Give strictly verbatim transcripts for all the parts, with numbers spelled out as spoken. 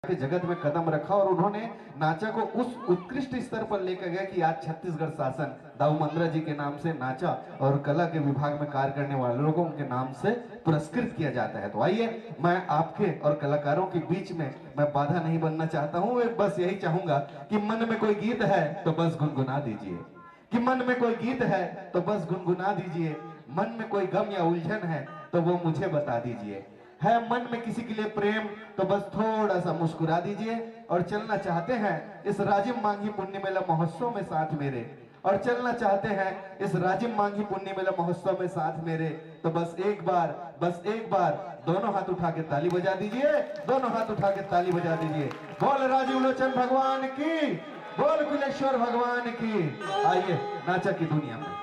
के जगत में कदम रखा और उन्होंने नाचा को उस उत्कृष्ट स्तर पर लेकर गया कि आज छत्तीसगढ़ शासन दाऊ मंदरा जी के नाम से नाचा और कला के विभाग में कार्य करने वाले लोगों को उनके नाम से पुरस्कृत किया जाता है। तो आइए, मैं आपके और कलाकारों के बीच में मैं बाधा नहीं बनना चाहता हूँ। मैं बस यही चाहूंगा कि मन में कोई गीत है तो बस गुनगुना दीजिए, कि मन में कोई गीत है तो बस गुनगुना दीजिए, मन में कोई गम या उलझन है तो वो मुझे बता दीजिए, है मन में किसी के लिए प्रेम तो बस थोड़ा सा मुस्कुरा दीजिए। और चलना चाहते हैं इस राजिम मांझी पुन्नी मेला महोत्सव में साथ मेरे, और चलना चाहते हैं इस राजिम मांझी पुन्नी मेला महोत्सव में साथ मेरे, तो बस एक बार, बस एक बार दोनों हाथ उठा के ताली बजा दीजिए, दोनों हाथ उठा के ताली बजा दीजिए। बोल राजीव लोचन भगवान की, बोल कुलेश्वर भगवान की। आइए, नाचा की दुनिया में।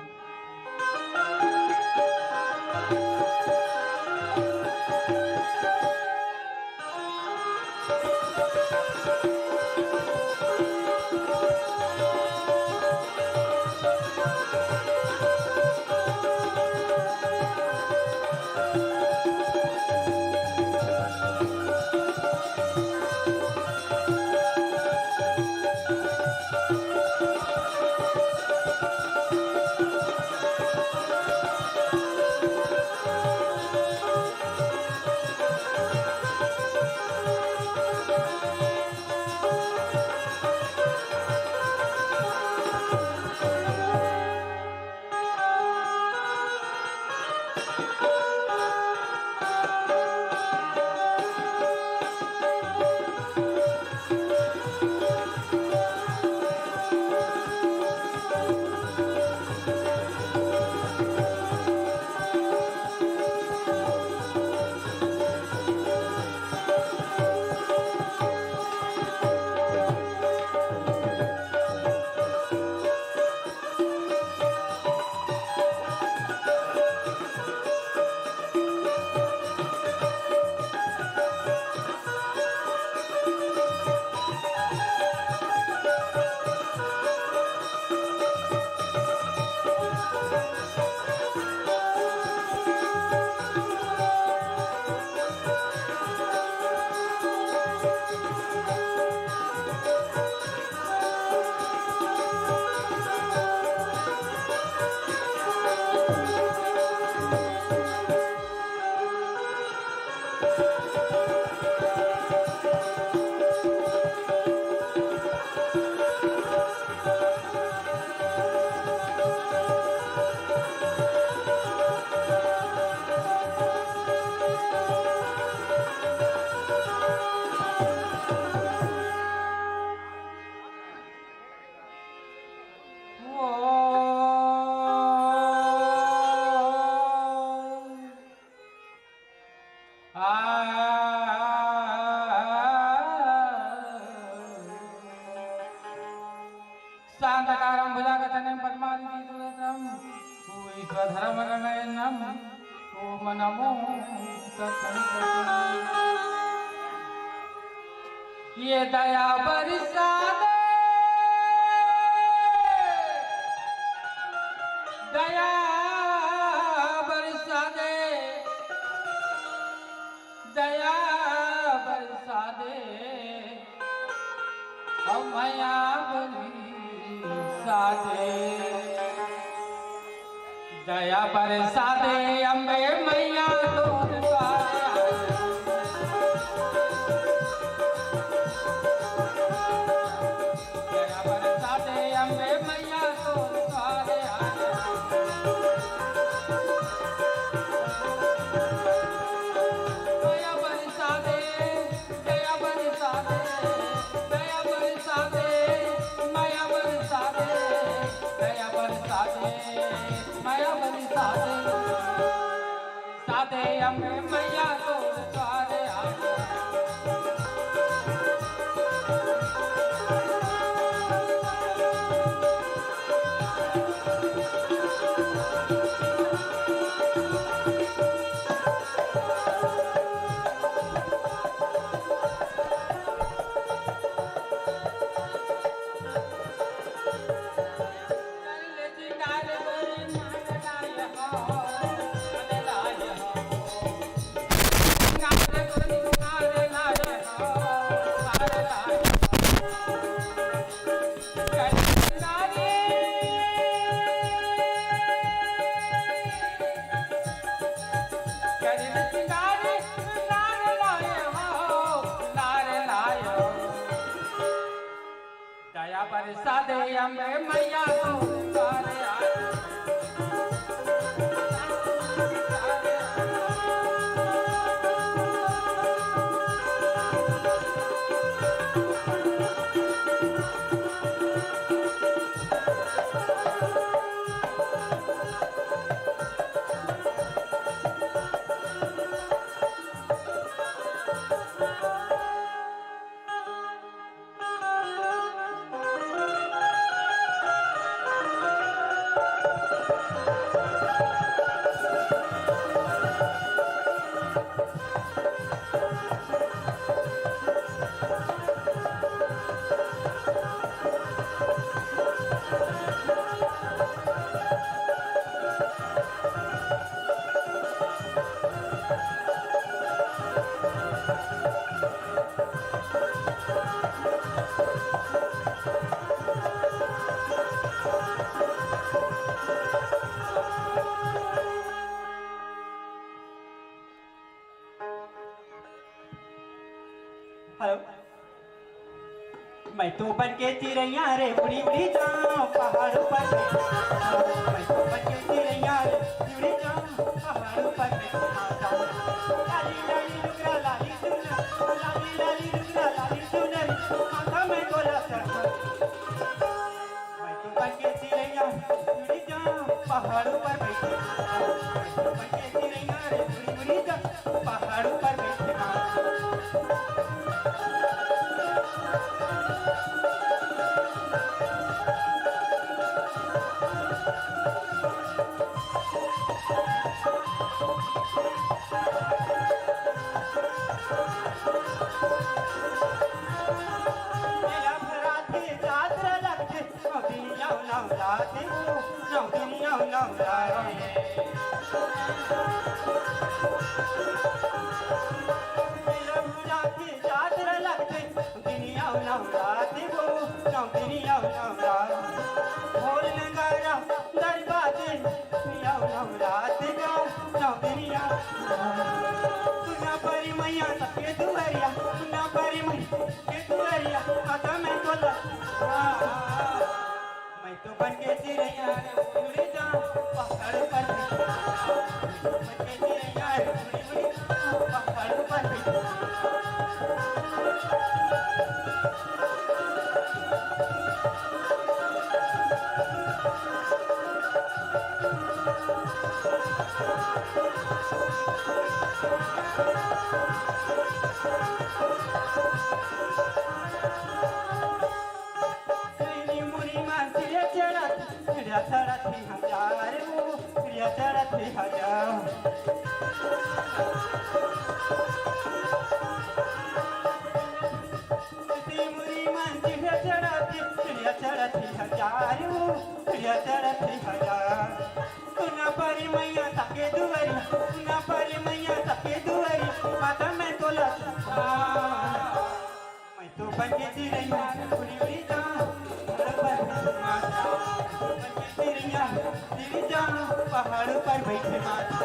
शांताकारं भुजगशयनं पद्मासनस्थं विश्वधर्मगणेशं। ओम नमो तत्सवितुर्वरेण्यं। ये दया बरसा दे, दया बरसा दे, दया बरसा दे, हम मया बरसा दे। दया बरसा दे अम्बे मैया तोर द्वार। दया बरसा दे अम्बे मैया तोर द्वार। दया बरसा दे, दया बरसा दे, दया बरसा दे, मया बरसा दे, दया बरसा दे, मया बरसा दे। सादे अम्बे मैया तोर द्वारे आए। पैसा दे अम्बे मैया को। हेलो। मैं तो बन के चिरैया रे, उड़ी उड़ी जाऊं पहाड़ ऊपर। मैं तो बन के चिरैया रे, उड़ी जाऊं पहाड़ ऊपर। लाली लाली नुकरा लाली चुनर, लाली लाली नुकरा लाली चुनर, माथा में गोला चढ़ा। मैं तो बन के चिरैया, उड़ी जा, पहाड़ ऊपर बैठे। मैं तो बन के चिरैया रे, उड़ी, उड़ी जा, पहाड़ ऊपर बैठे। मेला भराथे, जात्रा लगथे, नौ दिन नौ नवरात वो, नौ दिन नौ नवरात। मेला भराथे, जात्रा लगथे, नौ दिन नौ नवरात वो, नौ दिन नौ नवरात। ढोल नगाड़ा दरबाजे, नौ नवरात का, नौ दिन नौ नवरात। सुना परी मैया सबके दुआरिया, सुना परी मैया सबके दुआरिया, माता मैं तोला। मैं तो बन के चिरैया रे, उड़ी जा पहाड़ पर। मैं तो बन के चिरैया रे, उड़ी, उड़ी जा पहाड़ पर। सीढ़ी मुड़ी मा सीढ़िया चढ़त, सीढ़िया चढ़त ही हजार वो, सीढ़िया चढ़त ही हजार। सीढ़ी मुड़ी मा सीढ़िया चढ़त ही, सीढ़िया चढ़त ही हजार वो, सीढ़िया चढ़त ही हजार। सुना परी मैया सबके दुआरी, सुना परी मैया सबके दुआरी, माता मैं तोला। मैं तो बन के चिरैया, उड़ी उड़ी जाऊं पहाड़ पर बैठे माता। मैं तो बन के चिरैया, उड़ी जाऊं पहाड़ पर बैठे माता।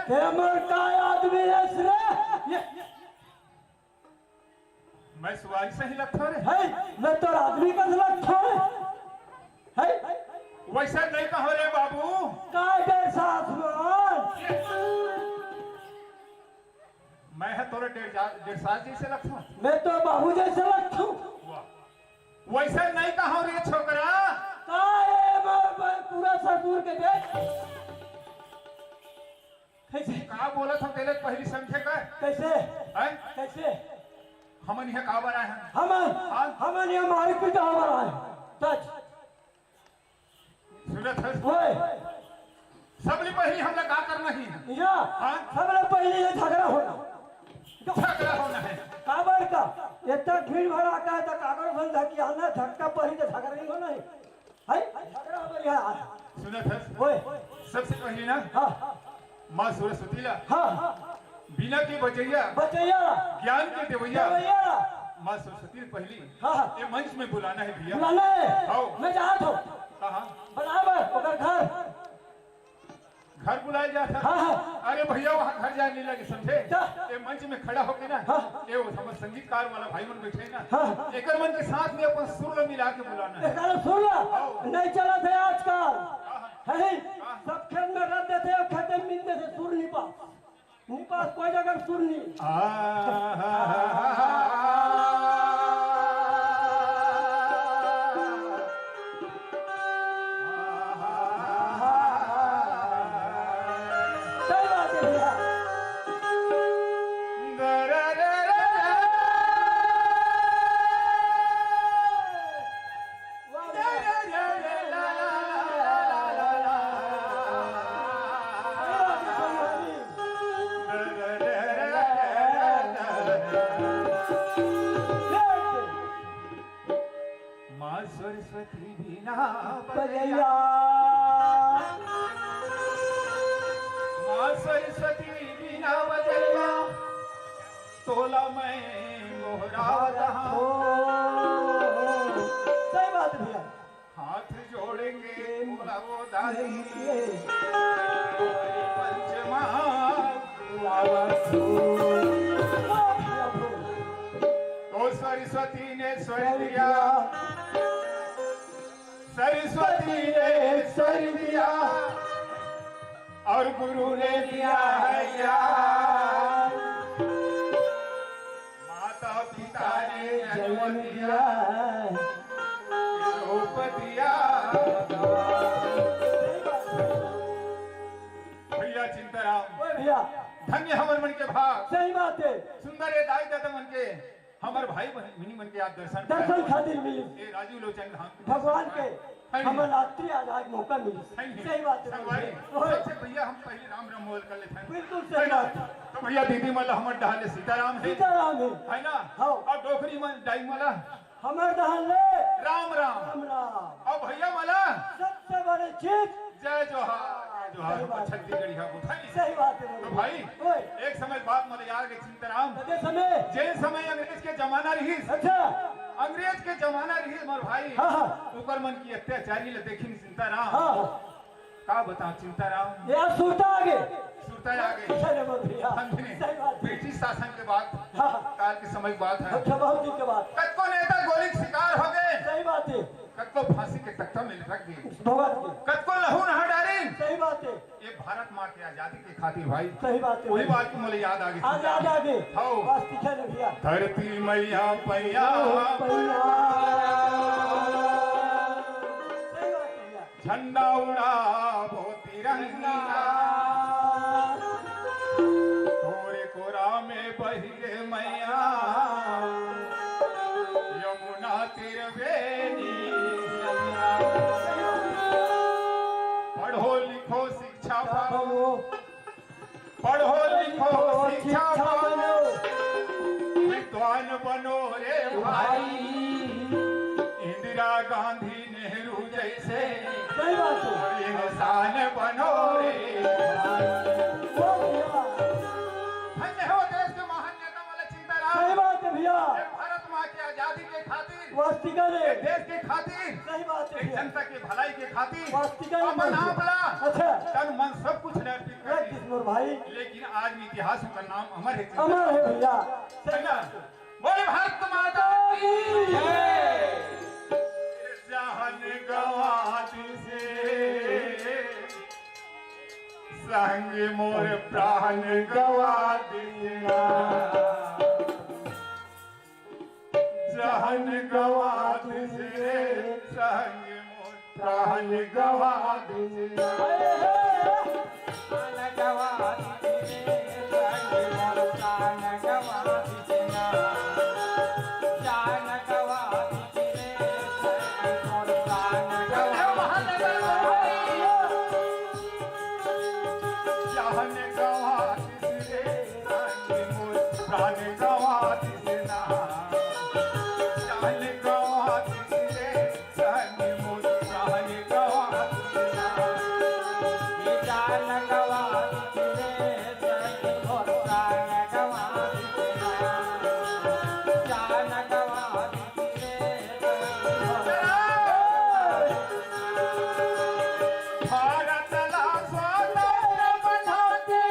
ते मोर का आदमी हस रे? ये मैं सुवारी सही लगथों रे। है, मैं तोर आदमी कस लगथों रे। है, वैसा नहीं कहो रे बाबू। का डेढ़ सास मान? मैं ह तोर डेढ़ जा-, डेढ़ सास जैसे लगथों। मैं तो बाबू जैसे लगथों। वाह, वैसा नहीं कहो रे छोकरा। का ए, मैं, मैं पूरा ससुर के देख। कैसे? का बोलत हव, तेला पहिली समझे का? कैसे? हैं? कैसे? हमन इहाँ काबर आए हन? हमन, हाँ? हमन इहाँ मारी पीटा हबर आए हन। सच। सुनत हस? ओए। सबले पहिली हमला का करना ही है? इहाँ, हाँ? सबले पहिली ये झगड़ा होना। झगड़ा होना है। काबर का? इतना भीड़ भड़ाका है, तो काबर बंद है कि आना धक्का पड़ी तो झगड़ा नहीं होना है। है? झगड़ा हो गया है। सुनत हस? ओए। सबसे पहिली ना, हाँ। माँ सरस्वती ला, हाँ। बीना के बजैया, बजैया। ज्ञान के देवैया, देवैया। माँ सरस्वती ला पहिली हाँ, हाँ। ये मंच में बुलाना है भैया। बुलाना है? हाँ। मैं जात हूँ। हाँ, हाँ। बनाबर, ओकर घर। घर बुलाए जात हे। हाँ, हाँ। अरे भैया, वहाँ घर जाए नहीं लगे, समझे? क्या? ये मंच में खड़ा होके ना, हाँ। ये वो हमर संगीतकार वाला भाई मन बैठे हैं ना, हाँ। एकर मन के साथ में अपन सुर ला मिला के बुलाना है। एकर सुर ला? हाँ। नहीं चलत हे आजकल। हाँ, हाँ। है ही? हाँ। सब खेत में रख देते हैं, खेते में मिल देते, सुर नहीं पास। नहीं पास, कोई जगह सुर नहीं। आ, हा, हा, हा, हा। सही बात है भैया। वाह, वाह। माँ सरस्वती बीना बजैया। बजैया। माँ सरस्वती बीना बजैया, तोला मैं गोहरावत हँव। सही बात भैया। हाथ जोड़ के बोलावत हँव। पंचमा बुलावत हँव। तो सरस्वती ने स्वर दिया, सरस्वती ने स्वर दिया और गुरु ने दिया है ज्ञान। माता पिता ने जन्म दिया, रूप दिया। भैया चिंताराम, ओए भैया। धन्य हमर मन के भाग। सही बात है। सुंदर ये दाई ददा मन के, हमर भाई बहिनी मन के आज दर्शन दर्शन खातिर मिलिस। ये राजू लोचन धाम के भगवान के है नहीं? हमर रात्रि आज, आज मौका मिलिस। है नहीं? सही बात है। संगवारी, ओए। सबसे भैया हम पहले राम राम बोल कर लेते हैं। बिल्कुल सही है ना? बात। तो भैया दीदी मन ला हमर डहर ले सीताराम है। सीताराम है। है ना? हाँ। और डोकरी मन दाई मन ला हमर डहर ले राम राम। राम राम। और भैया मन ला सबसे बड़े चीज जय जोहार, जय जोहार। सही बात है। छत्तीसगढ़ी हा बुझाई। सही बात है। तो भाई, ओए। एक समय बात मोला याद है चिंताराम। कते समय? जेन समय अंग्रेज के जमाना रहिस। अच्छा। अंग्रेज के जमाना रहिस मोर भाई। हाँ, हाँ। ओकर मन के अत्याचारी ला देखिन चिंताराम। हाँ, हाँ। का बताओ चिंताराम? यार सुरता आगे। सुरता आगे। किशन है मोर भैया। समझे नहीं? सही बात है। ब्रिटिश शासन के बात, हाँ, हाँ। काल के समय की बात है। अच्छा, बहुत दिन के बात। कतको नेता गोली के शिकार हो गए। सही बात है। कतको फांसी के तख्ता में लटक गए। भगत के। कतको लहू नहा डारिन। सही बात है। ये भारत माँ के आजादी के खातिर भाई। सही बात है। वही बात मोला याद आ गई। आज याद आ गई। हाँ। बस दिखे नहीं भैया। धरती मैया पैया। पैया। सही बात है भैया। झंडा उड़ाबो तिरंगा। तोरे कोरा में बही रे मैया, यमुना तीर बेनी। पढ़ो लिखो शिक्षा पाओ, पढ़ो लिखो शिक्षा पाओ, विद्वान बनो रे भाई। इंदिरा गांधी नेहरू जैसे सही बात है। इंसान बनो रे। वाह भैया। धन्य हो देश के महान नेता वाला चिंताराम। सही बात है भैया। ये भारत माँ की आजादी के खातिर। वास्तिका ने। ये देश के खातिर। सही बात है। जनता के भलाई के खातिर अपन आप ला, अच्छा। तन मन सब कुछ ल अर्पित कर दिस मोर भाई। लेकिन आज भी इतिहास ओकर नाम अमर हे। अमर हे भैया। सही बात। बोल भारत माता की जय। जान गवा दिस रे, संग मोर प्राण गवा दिस ना। जान गवा दिस रे, संग मोर प्राण गवा दिस ना। प्राण गवा दिस रे, संग मोर प्राण गवा दिस ना। जान गवा दिस रे, संग मोर प्राण गवा दिस ना। जान गवा दिस रे, संग मोर प्राण गवा दिस ना। जान गवा दिस रे, संग मोर प्राण गवा दिस ना। ये जान गवा दिस रे, संग मोर प्राण गवा दिस ना। जान गवा दिस रे, संग मोर भारत ला स्वतंत्र बना के,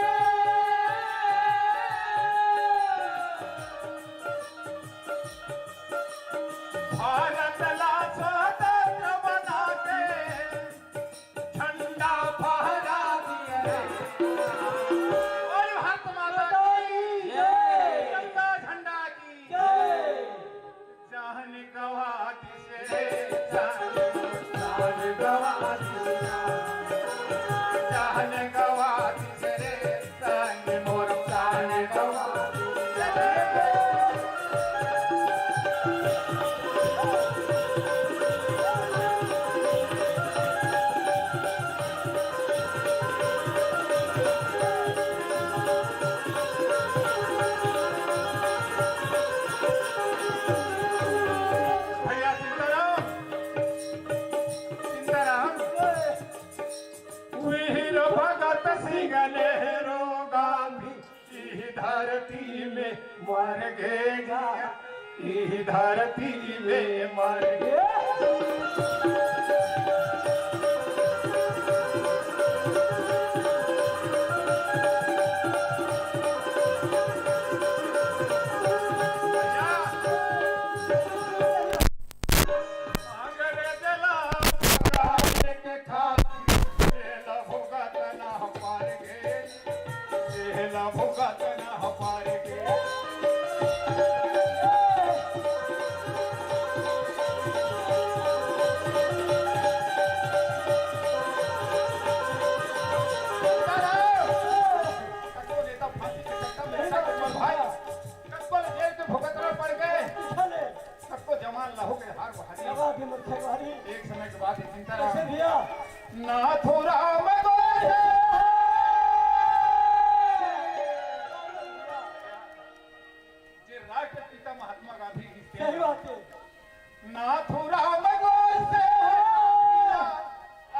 भारत ला स्वतंत्र बना के झंडा फहरा दिए रे। बोल भारत माता की जय। तिरंगा झंडा की जय। जान गवा दिस रे, जान, जान गवा दिस ना। जान गवा दिस रे, संग मोर प्राण गवा दिस रे। भैया सीताराम, सीताराम। वीर भगत सिंह नेहरू गांधी इही धरती में मर गे गा, इही धरती में मर गे। अंग्रेज ला भगावे के खातिर जेल भुगतना पड़ गे, जेल भुगतना पड़ गे। कतको नेता फांसी के चक्कर में सट गए भाई, कतको जेल के भुगतना पड़ गे। सबको जवान लहू के हार बहारी। जवाब भी मत खेलवारी। एक समय के बाद ये चिंता कैसे रहा। भैया? नाथुराम गोडसे। जे राष्ट्रपिता महात्मा गांधी जी के सही बात है। नाथुराम गोडसे।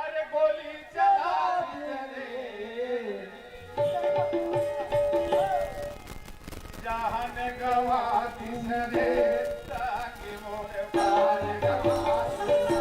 अरे गोली चला दी रे। जान गवा दिस रे, संग मोर प्राण गवा दिस।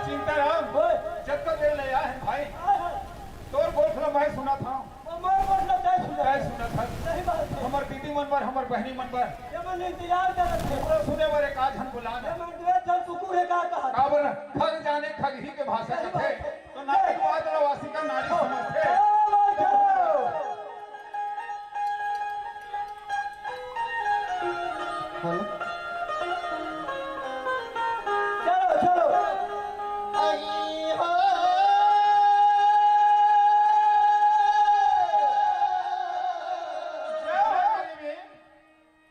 चिंताराम, ओए। जतका देर ले आए हन भाई, हाँ, हाँ। तोर गोठ ल मैं सुनत हंव। मोर गोठ ल तैं सुनत हस। तैं सुनत हस। सही बात हे। हमर दीदी मन बर, हमर बहिनी मन बर। ये मन इंतजार करत हे। ओकरो सुने बर एक आध झन बुला ना। ये मन दुए झन कुकुर हे का कहत? काबर न? खग जाने खगही के भाषा सही कथे। बात हे। तो नारी के बात ल वासिका नारी समझथे। क्या बात हे? हेलो। चलो, चलो। आई हो।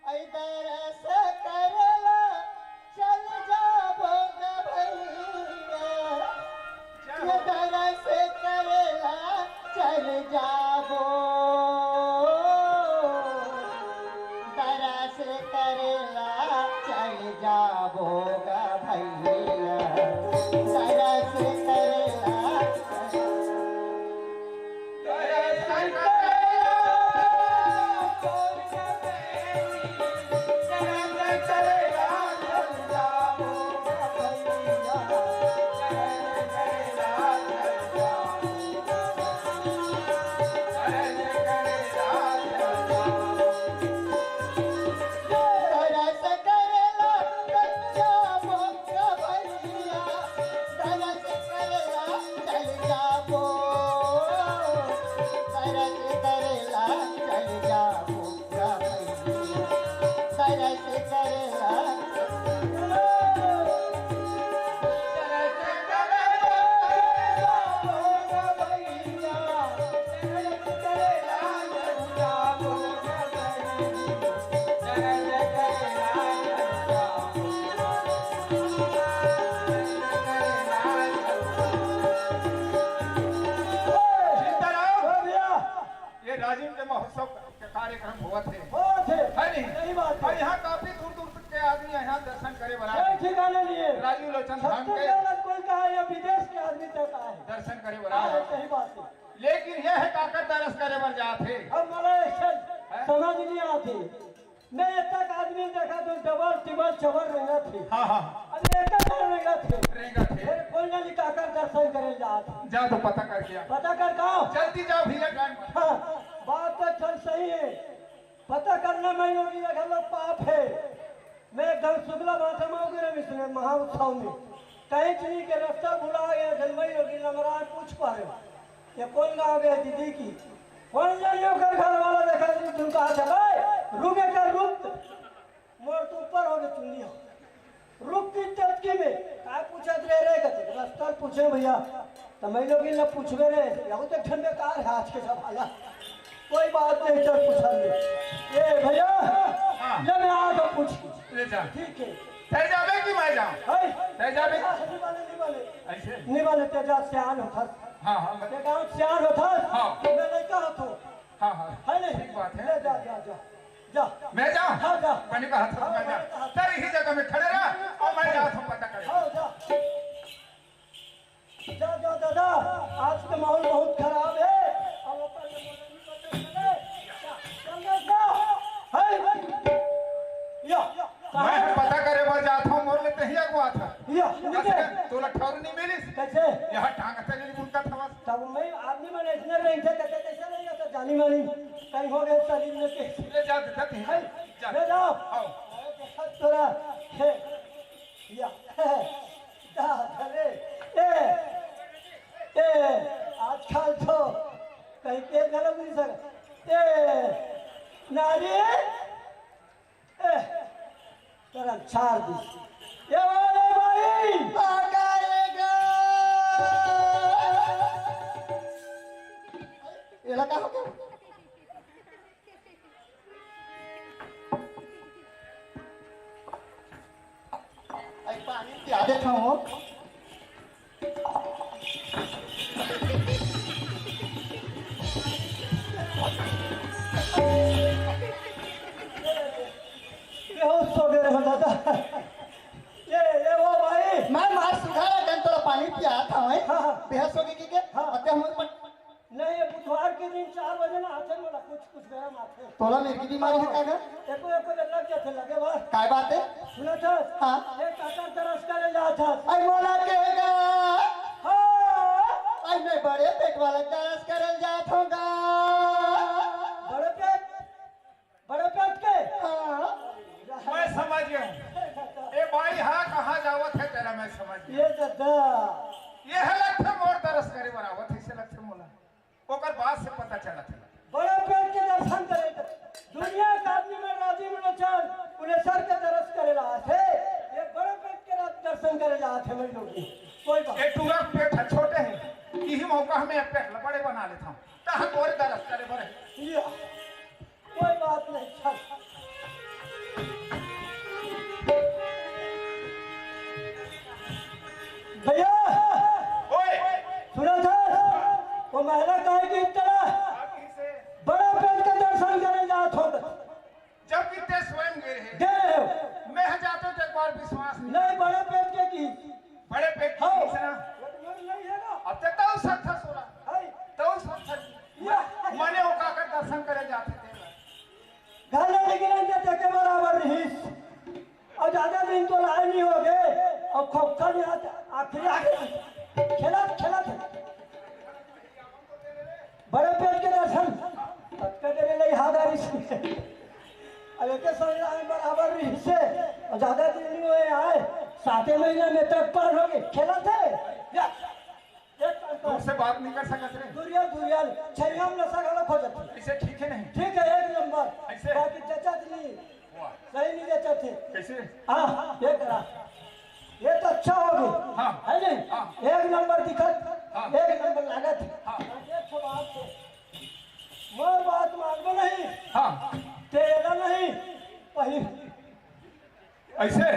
आई दरस करेला चल जाबो ग भैया। ये दरस करेला चल जाबो, दरस करेला चल जाबो ग भैया, दरस करेला। ये राजिम के महोत्सव के कार्यक्रम होवत हे। होवत हे। है नहीं? सही बात हे। और यहाँ काफी दूर दूर के आदमी यहाँ दर्शन करे बर आए। कोई ठिकाना नहीं हे। राजीव लोचन धाम के। छत्तीसगढ़ में कोई कहा, ये विदेश के आदमी तक आए। दर्शन करे बर आए। सही बात हे। लेकिन ये हे काकर दरस करे बर जात हे। अब मला ऐसा हैं? समझ नहीं आती। मैं इतना आदमी देखा तो डबल टिबल चबल रेंगत हे। हाँ, हाँ। अब एक बार रेंगत हे। रेंगत हे। फिर कोई ना निकाकर दर्शन करे जात हे। जा तो पता करके आ। पता कर का? जल्दी जाओ भैया, टाइम। हाँ, बात तो चल सही हे। पता करना मैं योगी रखा लोग पाप हे। मैं एकदम शुक्ला माता में होगी रविश में महाउत्सव में कहीं चली के रास्ता भुला गया, जलवाई योगी नमरान पूछ पा रहे हो। ये कौन गाँव गए दीदी की? कौन जानियो कर घर वाला देखा जी, तुम कहा था भाई, रुक एक रुक। मोर तो ऊपर हो गए चुनिया। रुक की चटकी में, काय पूछत रहे रे, कहते, रास्ता पूछे भैया, तो मैं लोग इन्हें पूछबे रे, या तो ठंडे कार है आज के जमाना। कोई बात नहीं, चल पूछा ले। ए भैया, हाँ। ले मैं आ तो पूछ। ले जा। ठीक है। तय जाबे कि मैं जाऊँ? है? तय जाबे? हाँ, नहीं वाले, नहीं वाले। ऐसे? नहीं वाले, तेजा सियान होता। हाँ, हाँ, मैं ते गाँव सियान होता। हाँ। मैं नहीं कहा तो। हाँ, हाँ। है नहीं? ठीक बात है। ले जा, जा, जा। जा। मैं जाऊँ? हाँ, जा। बने कहा था, हाँ, मैं बने जाऊँ। कहा था। तेरे ही जगह में खड़े रहा और मैं जाता हूँ पता करे। हाँ, जा। जा, जा, दादा, आज का माहौल बहुत खराब है। अब अपन में बोले नहीं पता चले। जा, चल, जा, जा। हाय, हाय। या, मैं पता करे बर जात हूँ, मोर ले तही अगुआ था। या, बस निकल। तोला ठौर नहीं मिलिस। कैसे? यहाँ टांग तले नहीं बुनता था बस। तब मैं आदमी मन ऐसने रहिथे, कैसे, कैसे नहीं रहता, जानी मानी। कहीं हो गए शरीर में के। ले जा, दे, दे, हाय, जा। ले जाओ। आओ। तोरा, हे, या। दा, अरे, ए, ए, आजकल तो कहीं के गलत नहीं सर। ए, नारी, ए, तरह चार दी। ये वाले भाई। आ जाएगा। ये लगा हो गया? अरे पानी पिया देता हूँ। ये हो सो गए हो दादा। ये, ये वो भाई। मैं मार सुधारा कन तोला पानी पिया था, हैं? हाँ, हाँ। बेहोश हो गई के? हाँ। अते हम पर नहीं, ये बुधवार के दिन चार बजे ना आथे, मोला कुछ, कुछ गरम आथे। तोला मेरे की बीमारी है का गा? एको, एको बेर लग जाथे, लगे बा। काय बात है? सुना था? हाँ। एक काकर तरस करे जा था। आई मोला के गा? हाँ। आई मैं बड़े पेट वाला तरस करे जा था गा। बड़े पेट? बड़े पेट के? हाँ। मैं समझ गया हूँ। ए भाई, हाँ, कहाँ जावत है तेरा, मैं समझ गया। ये दादा। ये है लगथे मोर तरस करे बराबर, इसे लगथे मोला। ओकर बाद से पता चलत है। बड़े पेट के दर्शन करे त दुनिया के आदमी में राजीव लोचन, उन्हें सर के कोई बात ये टूरा के पेट ह छोटे हे, इही मौका में पेट ल बड़े बना लेथंव। तहन तोरे दरस करे बर हे। या, कोई बात नहीं, चल। भैया, ओए! सुनत हस? वो महिला काहे कि तेला बड़े पेट के दर्शन करे जात होत। जबकि ते स्वयं गे रहे। गे रहे हो। मैं ह जाते तो एक बार विश्वास नहीं। नहीं, बड़े पेट के की। बड़े पेट के हाँ। किस ना? नहीं है ना? अब ते तउ सत्था सोरा। है। तउ सत्था। या। मने वो काकर दर्शन करे जाते थे। घर ले लेके नहीं जाते के बराबर रहीस। अउ ज्यादा दिन तो लाए नहीं होगे। अउ खोखा नहीं आता। आखिरी, आखिरी। खेलत, खेलत। बड़े पेट के दर्शन। ततका देर ले हाथ आ रहीस। अब एके संग आए बराबर रहीस हे। अउ ज्यादा दिन नहीं होए आए। साते महीना में तक पार होगे। खेलत हे। या, एक काम कर। दूर से बात नहीं कर सकत रे। दुरिया, दुरिया। छैया में नशा घलो खो जाथे। ऐसे ठीक है नहीं? ठीक है, एक नंबर। ऐसे? बाकी जचत नहीं। वाह। सही नहीं जचत हे। कैसे? हाँ, ये करा। ये तो अच्छा होगे। हाँ। है नहीं? हाँ। एक नंबर दिखत, हाँ। एक नंबर लागत। हाँ। एक ठो बात हे। मोर बात मानबे नहीं। हाँ। तेरा नहीं। पहिर। ऐसे?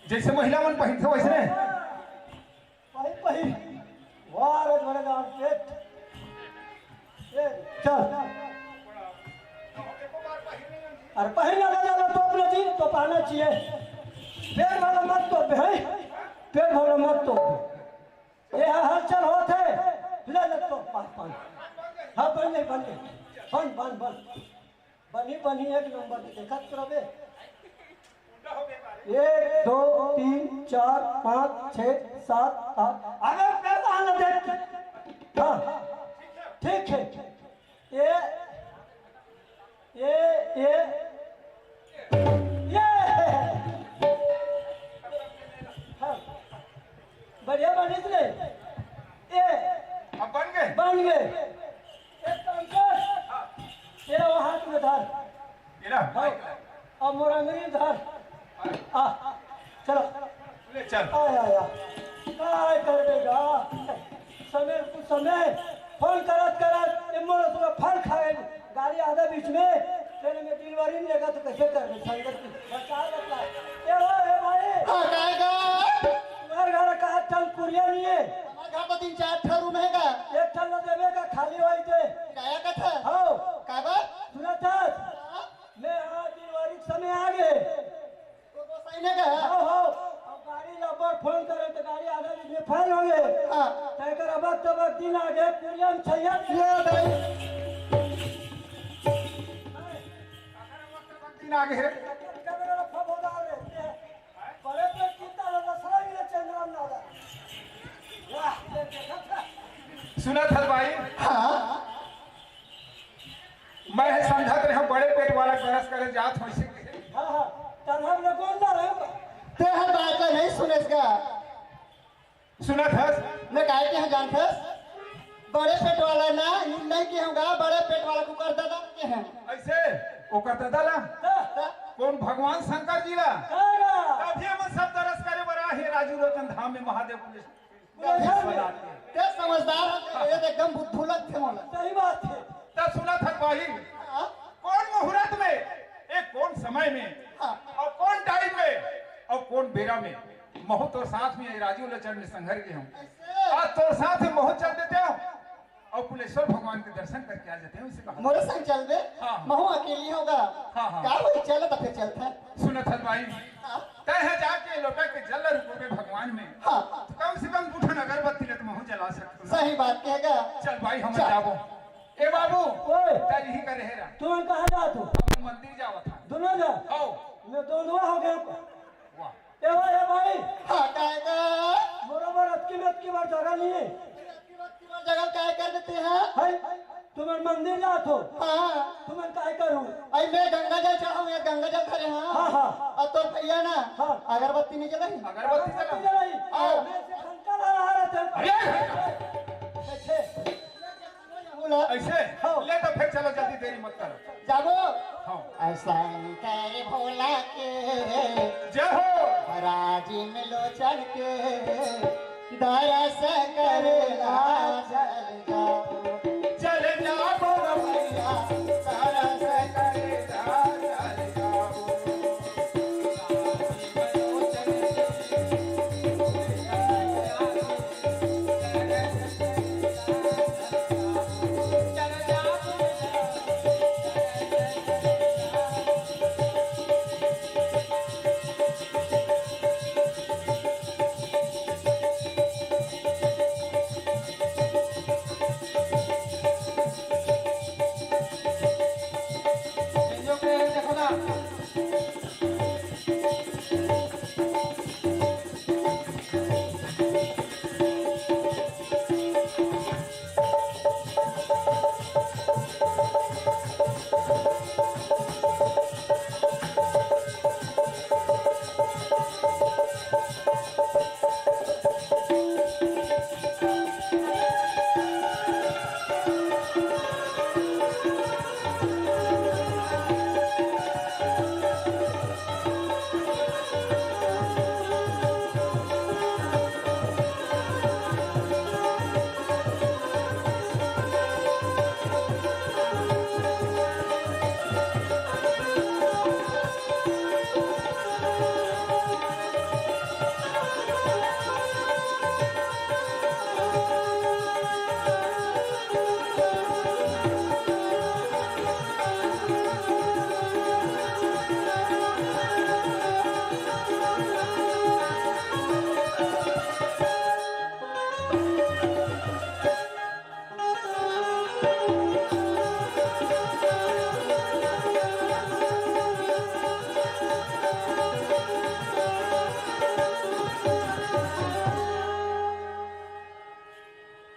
जैसे महिला मन पहिरथे वैसे? पहिर, पहिर। वाह रे, बड़े दान पेट। ए, चल। अरे पहिर लगा जाला तो अपने जी तो पाना चाहिए। पेट भर मत तो भाई, पेट भर मत तो। ये हलचल होत हे, ले ले तो पाँच पाँच। हाँ, बन गए, बन गए। बन, बन, बन। बनी, बनी, एक नंबर के देखत रहे। एक, दो, तीन, चार, पाँच, छः, सात, आठ। अरे, पैसा आना दे। हाँ, ठीक है। ये, ये, ये, ये। हाँ। बढ़िया बनिस रे। ए, अब बन गए? बन गए। एक काम कर। तेरा वो हाथ में धर। तेरा? हाँ। अब मोर अंगरी धर। आ, चलो। ले चल। आ, आ, आ। काय कर देगा? समय कुछ समय फोन करत करत, ए मोर सुबह फल खाए। गाड़ी आधा बीच में, तेरे में डिलीवरी नहीं लगा तो कैसे कर दे? संगत की बचा, बचा। ए हो, ए भाई। हाँ, काहे का? तुम्हारे घर का एक ठन कुरिया नहीं है? हमारे घर में तीन चार ठन रूम है का? एक ठन ला देवे का, खाली होई थे। काया का था? हो। का बात? सुना था? हाँ? मैं आज डिलीवरी के समय आ गए। तो, तो सही ने कहा। हाँ, हाँ। अब गाड़ी ला बर फोन करे तो गाड़ी आधा दिन में फेल हो गए। हाँ। तेकर अब तब दिन आ गए, कुरिया में छैया। ये भाई। दिन आ गए। बड़े पे चिंता लगा, सारा ये चंद्रम ना लगा। वाह, ये देखा था। सुना था भाई? हाँ। मैं हे समझत रहे हूँ, बड़े पेट वाला गरस करे जात हो इसे। हाँ, हाँ, तब हम लोग कौन जा रहे हैं? ते हर बात ला नहीं सुनेस का? सुनत हस? मैं काहे के हूँ जानत हस? बड़े पेट वाला ना, यूं नहीं के हूँ गा, बड़े पेट वाला कुकर दादा के हैं। ऐसे? ओकर दादा ला? हाँ। कौन भगवान शंकर जी ला? हाँ। तभी हम सब दरस करे बर आए हे राजू लोचन धाम में महादेव को। ते समझदार हे, ये तो एकदम बुद्धू लगथे मोला। सही बात हे। त सुनत हस भाई, हाँ। कौन मुहूर्त में, ए कौन समय में, हाँ। अउ कौन टाइम में, अउ कौन बेरा में, महूँ तोर साथ में राजू लोचन में संघर गे हूँ। ऐसे? आज तोर साथ में महूँ चल देते हूँ अउ कुलेश्वर भगवान के दर्शन करके आ जाते हूँ, इसे कहा। मोरे संग चलबे? हाँ। महूँ अकेली हूँ गा। हाँ, हाँ। का होई, चल त फिर चलत हन। सुनत हस भाई, हाँ। तैं ह जाके लोटा के जल ला रुकोबे भगवान में। हाँ। तो कम से कम दू ठन अगरबत्ती ला तो महूँ जला सकत हूँ। सही बात कहे गा। चल भाई, हम चल। जाबो। ए बाबू, ओए। तैं इही करे हे रा। तुमन कहाँ जात हो? हम मंदिर जावत हन। दोनों जा? आओ। मैं दोनों हो गया। वाह। ए भाई, ए भाई। हाँ, काहे गा? मोरो बर अतकी में अतकी बार जगह नहीं है। अतकी बार, अतकी बार जगह काहे कर देते हैं? है? तुमन मंदिर जात हो? हाँ। तुमन काय करू? अई मैं गंगा जल चढ़ाऊँ, ये गंगा जल धरे हाँ। हाँ, हाँ। अउ तोर भैया ना हाँ। अगरबत्ती नहीं जलाई। अगरबत्ती जला। जलाई। आओ। मैं से घंटा ला रहा था। अरे! कैसे? ऐसे? हाँ। ले तो फिर चलो, जल्दी देरी मत करो। जाबो। हाँ। शंकर भोला के जय हो। राजीव लोचन के दरस करेला चल जाबो। चल जाबो रे भैया, दरस करेला चल जाबो।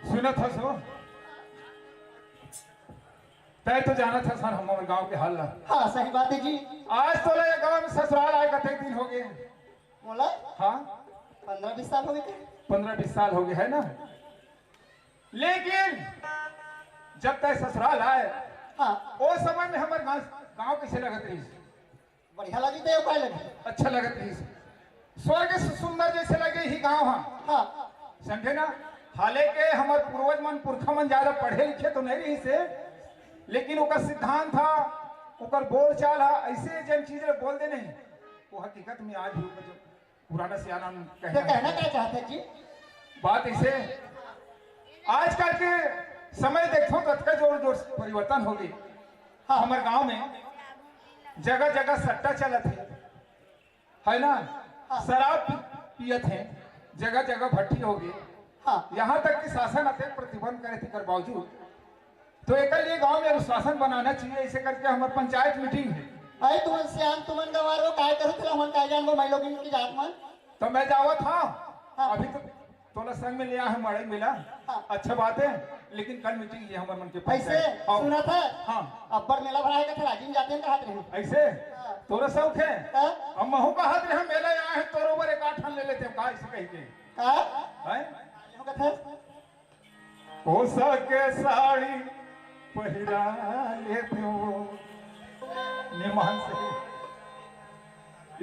सुनत हस हो? तैं तो जानत हस हमर गांव के हाल ला। हाँ, सही बात है जी। आज तोला ये गांव में ससुराल आए कतेक दिन हो गए? मोला? हाँ। पंद्रह बीस साल हो गए। पंद्रह बीस साल हो गए है ना? लेकिन जब तैं ससुराल आए, हाँ। ओ समय में हमर गांव, गांव कैसे लगत रहिस? बढ़िया लगी तो काहे लगी? अच्छा लगत रहिस। स्वर्ग से सुंदर जैसे लगे ही गांव हा। हाँ। समझे ना? हालांकि हमर पूर्वज मन, पुरखा मन ज्यादा पढ़े लिखे तो नहीं रहिस हे, लेकिन ओकर सिद्धांत हा, ओकर बोलचाल हा, ऐसे जन चीज ला बोल दे नहीं, वो हकीकत में आज भी ओकर जो पुराना सियाना मन तो कहना कहना नहीं। क्या चाहते जी? बात ऐसे, आजकल के समय देखो तो अतका जोर जोर से परिवर्तन हो गई। हाँ। हमर गांव में जगह जगह सट्टा चलत है, है ना? हाँ। शराब पी-, पियत है, जगह जगह भट्टी हो गई। हाँ। यहाँ तक कि शासन अतेक प्रतिबंध करे तेकर बावजूद तो एकर लिए गांव में अनुशासन बनाना चाहिए, ऐसे करके हमर पंचायत मीटिंग है। अरे तुमन सियान, तुमन गंवार हो, काय करत रहो, हमन काय जानबो, मैं लोग इनकी जात मन। तो मैं जावत हाँ। हाँ। अभी तो तोला संग में ले आए हैं मड़ई मेला। हाँ। अच्छा बात है, लेकिन कल मीटिंग ये हमर मन के ऐसे पंचायत। हाँ। सुना था? हाँ। अब्बड़ मेला भराए का था, राजिम जाते हैं कहत रहे। ऐसे? हाँ। तोरा शौक है? हाँ। अब महू कहत रहे, मेला आए हैं, तोरो बर एक आठ ठन ले लेते हैं, का ऐसे कह के? का? हैं? यूं कहत है? कोसा के साड़ी पहिरा लेते हो। निमान से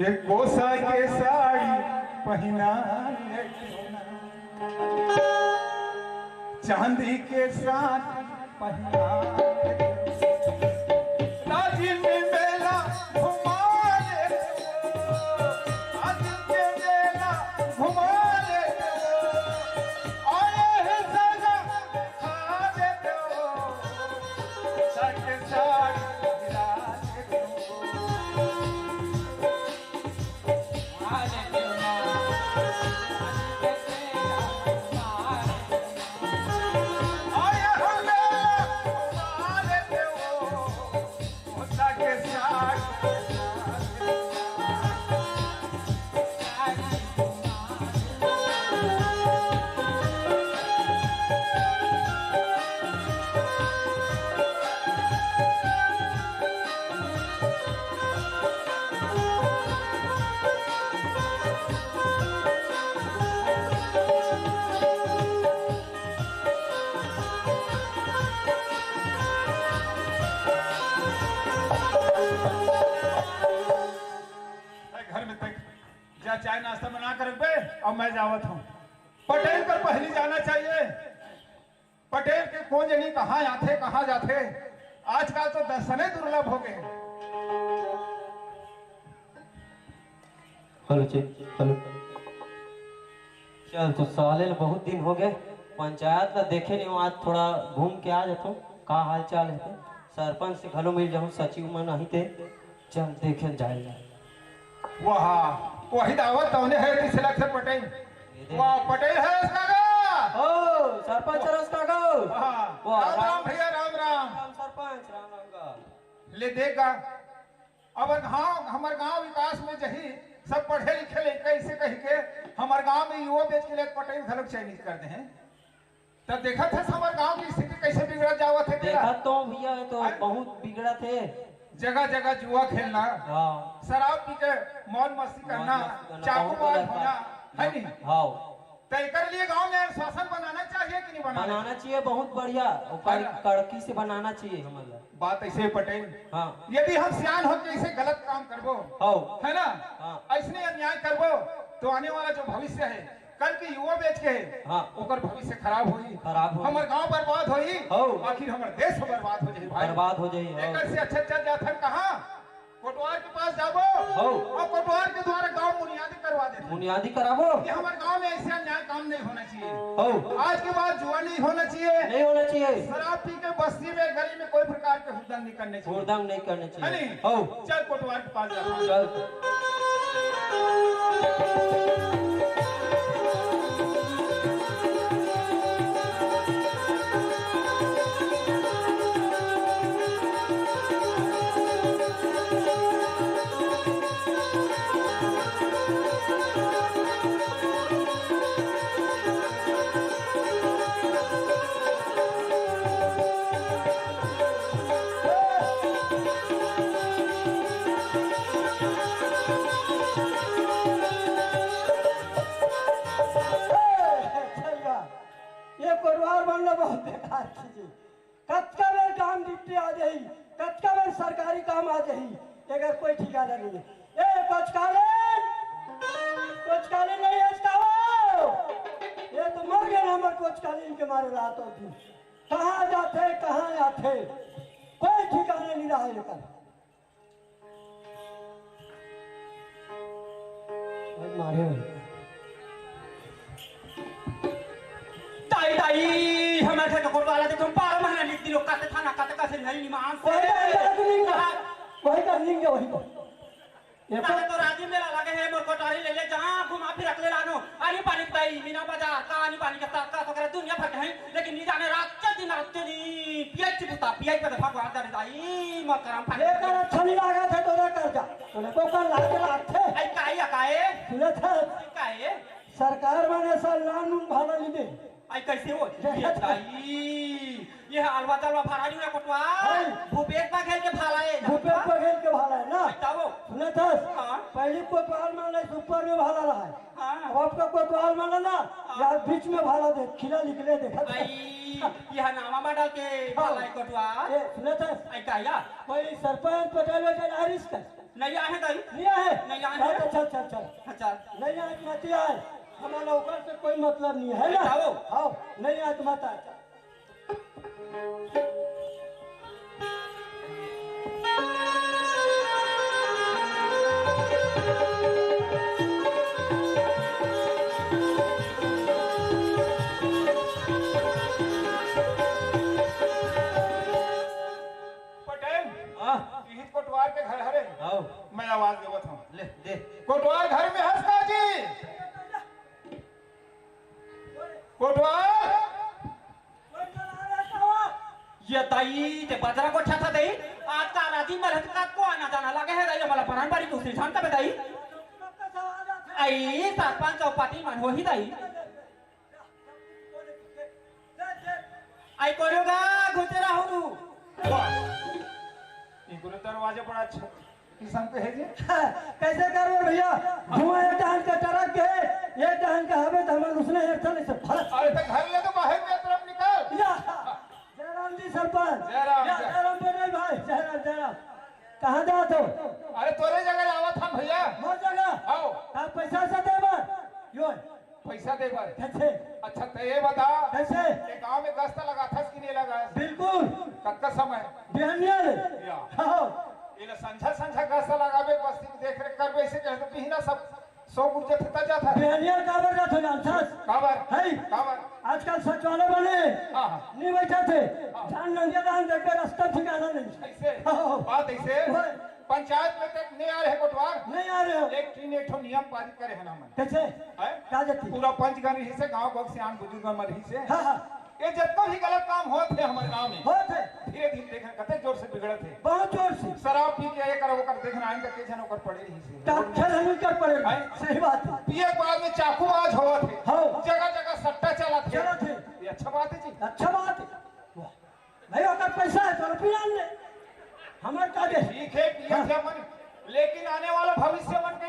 एक कोसा के साड़ी पहिरा लेते हो। चांदी के साथ पहिरा लेते हो। ताजिम मेला घुमा लेते हो। ताजिम के मेला घुमा लेते हो। आए हैं सजा चाय नाश्ता बना के रखबे, अब मैं जावत हूँ। पटेल कर पहली जाना चाहिए। पटेल के कोन जनी कहाँ आथे, कहाँ जाथे, आजकल तो दर्शने दुर्लभ हो गए। हेलो जी, हेलो। चल तो साले ल बहुत दिन हो गए, पंचायत ला देखे नहीं हूँ, आज थोड़ा घूम के आ जाता हूँ। का हाल चाल है? सरपंच से घलो मिल जाऊँ, सचिव मन नहीं थे। चल देखे जाए। वाह, वही दावत तौने है, तीस लाख से पटेल। ये दे। वाह, पटेल है उसका गा। ओ, सरपंच है उसका गा। हाँ, वाह, राम राम राम। भैया, राम राम। राम सरपंच, राम राम गा। ले देख गा, अब गाँव, हमर गाँव विकास में जही, सब पढ़े लिखे लइका इसे कही के, हमर गाँव में युवा बेच के लिए पटेल घलोक चयनित कर दे हैं। तब देखत हस हमर गांव की स्थिति कैसे बिगड़त जावत हे तेला? देखत तो भैया, ये तो हैं? बहुत बिगड़त हे। जगह जगह जुआ खेलना, हाँ। शराब पी के मौज मस्ती मौज करना, मस्ती करना, चाकू बहुत मार गलत होना, बात। है नहीं? हाँ। तो एकर लिए गांव में अनुशासन बनाना चाहिए कि नहीं बनाना? बनाना चाहिए, बहुत बढ़िया। ओकर है ना? कड़की से बनाना चाहिए हमन ला। बात ऐसे पटेल, हाँ। यदि हम सियान होके ऐसे गलत काम करबो, हाँ। है ना? हाँ। ऐसने अन्याय करबो, तो आने वाला जो भविष्य है, कल के युवा बेच के हाँ। ओकर भविष्य खराब होही, खराब होही। हमर गांव बर्बाद होही, हौ। आखिर हमर देश बर्बाद हो जाही भाई। बर्बाद हो जाही, हौ। एकर से अच्छा चल जाथन कहाँ? कोटवार के पास जाबो हौ। और कोटवार के द्वारा गांव बुनियादी करवा देथन। बुनियादी कराबो। कि हमर गांव में ऐसे अन्याय काम नहीं होना चाहिए। हौ। आज के बाद जुआ नहीं होना चाहिए। नहीं होना चाहिए। शराब पी के बस्ती में, गली में कोई प्रकार के हुड़दंग नहीं करने चाहिए। हुड़दंग नहीं करने चाहिए। है नहीं? हौ। चल कोटवार के पास जाता हूँ। चल। ए, चल गा। ये कोटवार मन ल बहुत बेकार चीज हे। कतका बेर काम डिप्टी आ जाही, कतका बेर सरकारी काम आ जाही, एकर कोई ठिकाना नहीं है। ए कोचकालीन, कोचकालीन नहीं है इसका हो। ये तो मर गए हमर कोचकालीन के मारे रात और दिन। कहाँ जाथे, कहाँ आथे, कोई ठिकाना नहीं रहा एकर। भाई मारे भाई। दाई, दाई, हमर घर के कोटवार ला देखो, बारह महीना लिख दिलो, काते थाना, काते कसे नहीं निमान से। वही का लिंग है, वही का। वही का लिंग है, वही का। ये तारे तो राजी मेला लगे है, मोर कोटवारी ले ले, जहाँ घुमा फिरा के ले लानो। आनी पानी के दाई, मीना बाजार, का आनी पानी के साथ, का सकरा दुनिया भर के हैं। लेकिन नी जाने रात के दिन, रात के दिन, पियत चिपुता, पियत पे भगवान जाने दाई, मत करम पानी। ये कर अच्छा नहीं लगा था तोरा कर्जा। तोरे को कर लाज लागथे। आई काई आ काई? सुनत हस? काई? सरकार मन ऐसा लान नून भाला ली दे। आई कैसे हो? देखत ये हस? दाई, ये अलवा तलवा भाला नहीं ना कोटवा। हाँ। भूपेश बघेल के भाला है। भूपेश बघेल के भाला है ना? बताओ। सुनत हस? हाँ। पहली कोटवाल मान ले ऊपर में भाला रहा है। हाँ। अब आपका कोतवाल मन ना, हाँ। यार बीच में भाला दे, खिला निकले देखा था। आई, यह नामा बदल के हाँ। भाला है कोतवाल। ए, सुने थे? आई का या? कोई सरपंच पटेल वटेल आ रही इसका? नहीं आए हैं दाई। नहीं आए हैं? नहीं आए हैं। अच्छा, अच्छा, अच्छा। हाँ, चल। नहीं आए तो मत आए। हमारा ओकर से कोई मतलब नहीं है ना? बताओ। हाँ, नहीं आए तो मत आए। पटेल, हाँ। इही कोटवार के घर हरे। आओ। मैं आवाज देवत हूँ। ले, दे। कोटवार घर में हस का जी? कोटवार? ये दाई, ते बाजरा को छाता दे। आज का राजी मरत का को आना जाना लगे है दाई, हमारा परान बारी दूसरी शांत पे दाई। आई, सरपंच चौपाटी मन हो ही दाई। आई कोरोगा घुचरा हूँ। वाह। ये गुरु दरवाजा बड़ा अच्छा किसान पे है जी। कैसे करबे भैया? धुआं एक डहन के टरक के, एक डहन के हवे त हमन उसने एक थन से फरक। अरे तो घर ले तो बाहर के तरफ निकाल। या, जयराम जी सरपंच। जयराम, या, जय। जयराम पटेल भाई, जयराम, जयराम। कहाँ जात हो? अरे तोरे जगह आवत हम भैया। मोर जगह? आओ। आप पैसा से दे बर। कैसे? अच्छा, त ये बता, कैसे? ये गांव में गश्त लगाथस कि नहीं लगास? बिल्कुल। कतका समय? बिहनिया ले। या। हाँ। ये ला संझा, संझा गश्त लगाबे, बस्ती के देख रेख करबे, ऐसे कहे तो बिहना सब सो गुजर थे, तब जाता है। बिहनिया काबर जात हो जानथस? काबर? है? काबर? आजकल सचिवालय बने। हाँ, हाँ। नहीं बैठा थे। हाँ। जान नंगे दान देख के रास्ता ठिकाना नहीं। ऐसे? हाँ। बात ऐसे? ओए। पंचायत में तक नहीं आ रहे कोटवार। नहीं आ रहे हो। लेकिन एक ठो नियम पारित करे है ना मन। कैसे? है? क्या जाती? पूरा पंचगण रही से, गांव गांव सियान बुजुर्ग मन रही से। हाँ, हाँ। ये जितना भी गलत काम होत हे हमर गांव में, होत हे। धीरे धीरे देखना कते जोर से बिगड़त हे। बहुत जोर से। शराब पी के ये करो, वो कर, देखना आइन तक के जन ओकर पड़े रही से। तो अच्छा नहीं कर पड़े। हैं? सही बात है। पिए के बाद में चाकूबाज होवत हे। हाँ। जगह जगह सट्टा चलत हे। चलत हे। ये अच्छा बात है जी। अच्छा बात है। वाह। भाई, ओकर पैसा है, तो रुपया ले। हमर का दे? ठीक है, पिए हाँ। थे मन, लेकिन आने वाला भविष्य मन के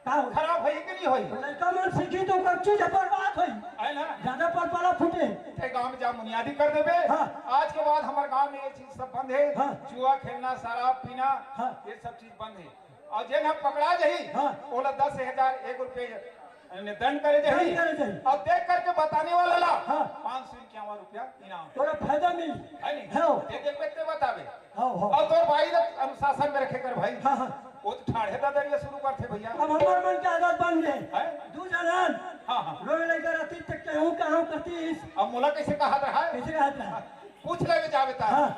का हो? खराब होई कि नहीं होई? लड़का मन सीखी तो ओकर चीज बर्बाद होई। है ना? ज्यादा पलपला फूटे। ते गांव में जा बुनियादी कर देबे। हाँ। आज के बाद हमर गांव में ये चीज सब बंद है। हाँ। जुआ खेलना, शराब पीना, हाँ। ये सब चीज बंद है। और जेन ह पकड़ा जाही, हाँ। ओला दस हजार एक रुपये ने दंड करे जाही। दंड करे जाही। और देख करके बताने वाला ला हाँ। पाँच सौ इक्यावन रुपया इनाम। तोरा फायदा मिल। है नहीं? हाँ। ये देख के बतावे। हाँ, हाँ। और तोर भाई ला अनुशासन में रखे कर भाई। हाँ, हाँ। वो तो ठाढ़े ददरिया शुरू करथे भैया। अब हमर मन के आदत बन गए। हैं? दू जनन हाँ, हाँ। रोए लगे रहती तो कहूँ कहूँ करती इस। अब मोला कैसे कहा रहा है? कैसे कहा रहा है? पूछ ले जावे ता। हाँ।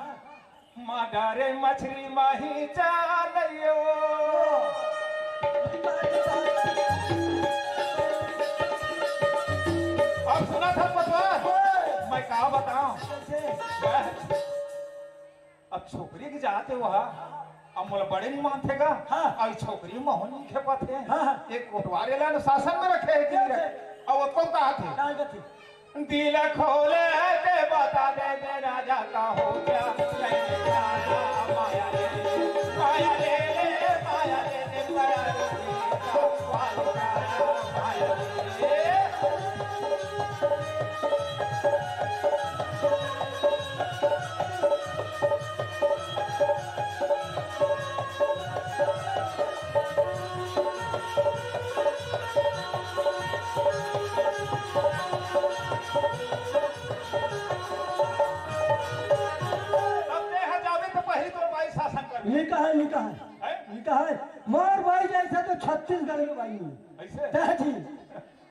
माँ डारे मछली माही जानइयो। अब सुना था पतवा? ओए। मैं का बताऊं? कैसे? अब छोकरी के जाते हुआ, अब मोला बड़े नहीं मानथे गा। हाँ। अब छोकरी महू नहीं खेपत हे। हाँ, हाँ। एक कोटवार ला अनुशासन में रखे है कि नहीं रखे? अब वो कौन कहा थे? डाल देती। दिल खोले के बता दे दे राजा का हो गया। नहीं जाना माया ले, माया ले ले, माया ले ले, माया ले ले, माया ले ले। अब तें ह जाबे त पहिली तोर बाई शासन करबे। नहीं कहा, नहीं कहा। हैं? नहीं कहा है। मोर बाई जैसे तो छत्तीसगढ़ में बाई नहीं। ऐसे? ता जी।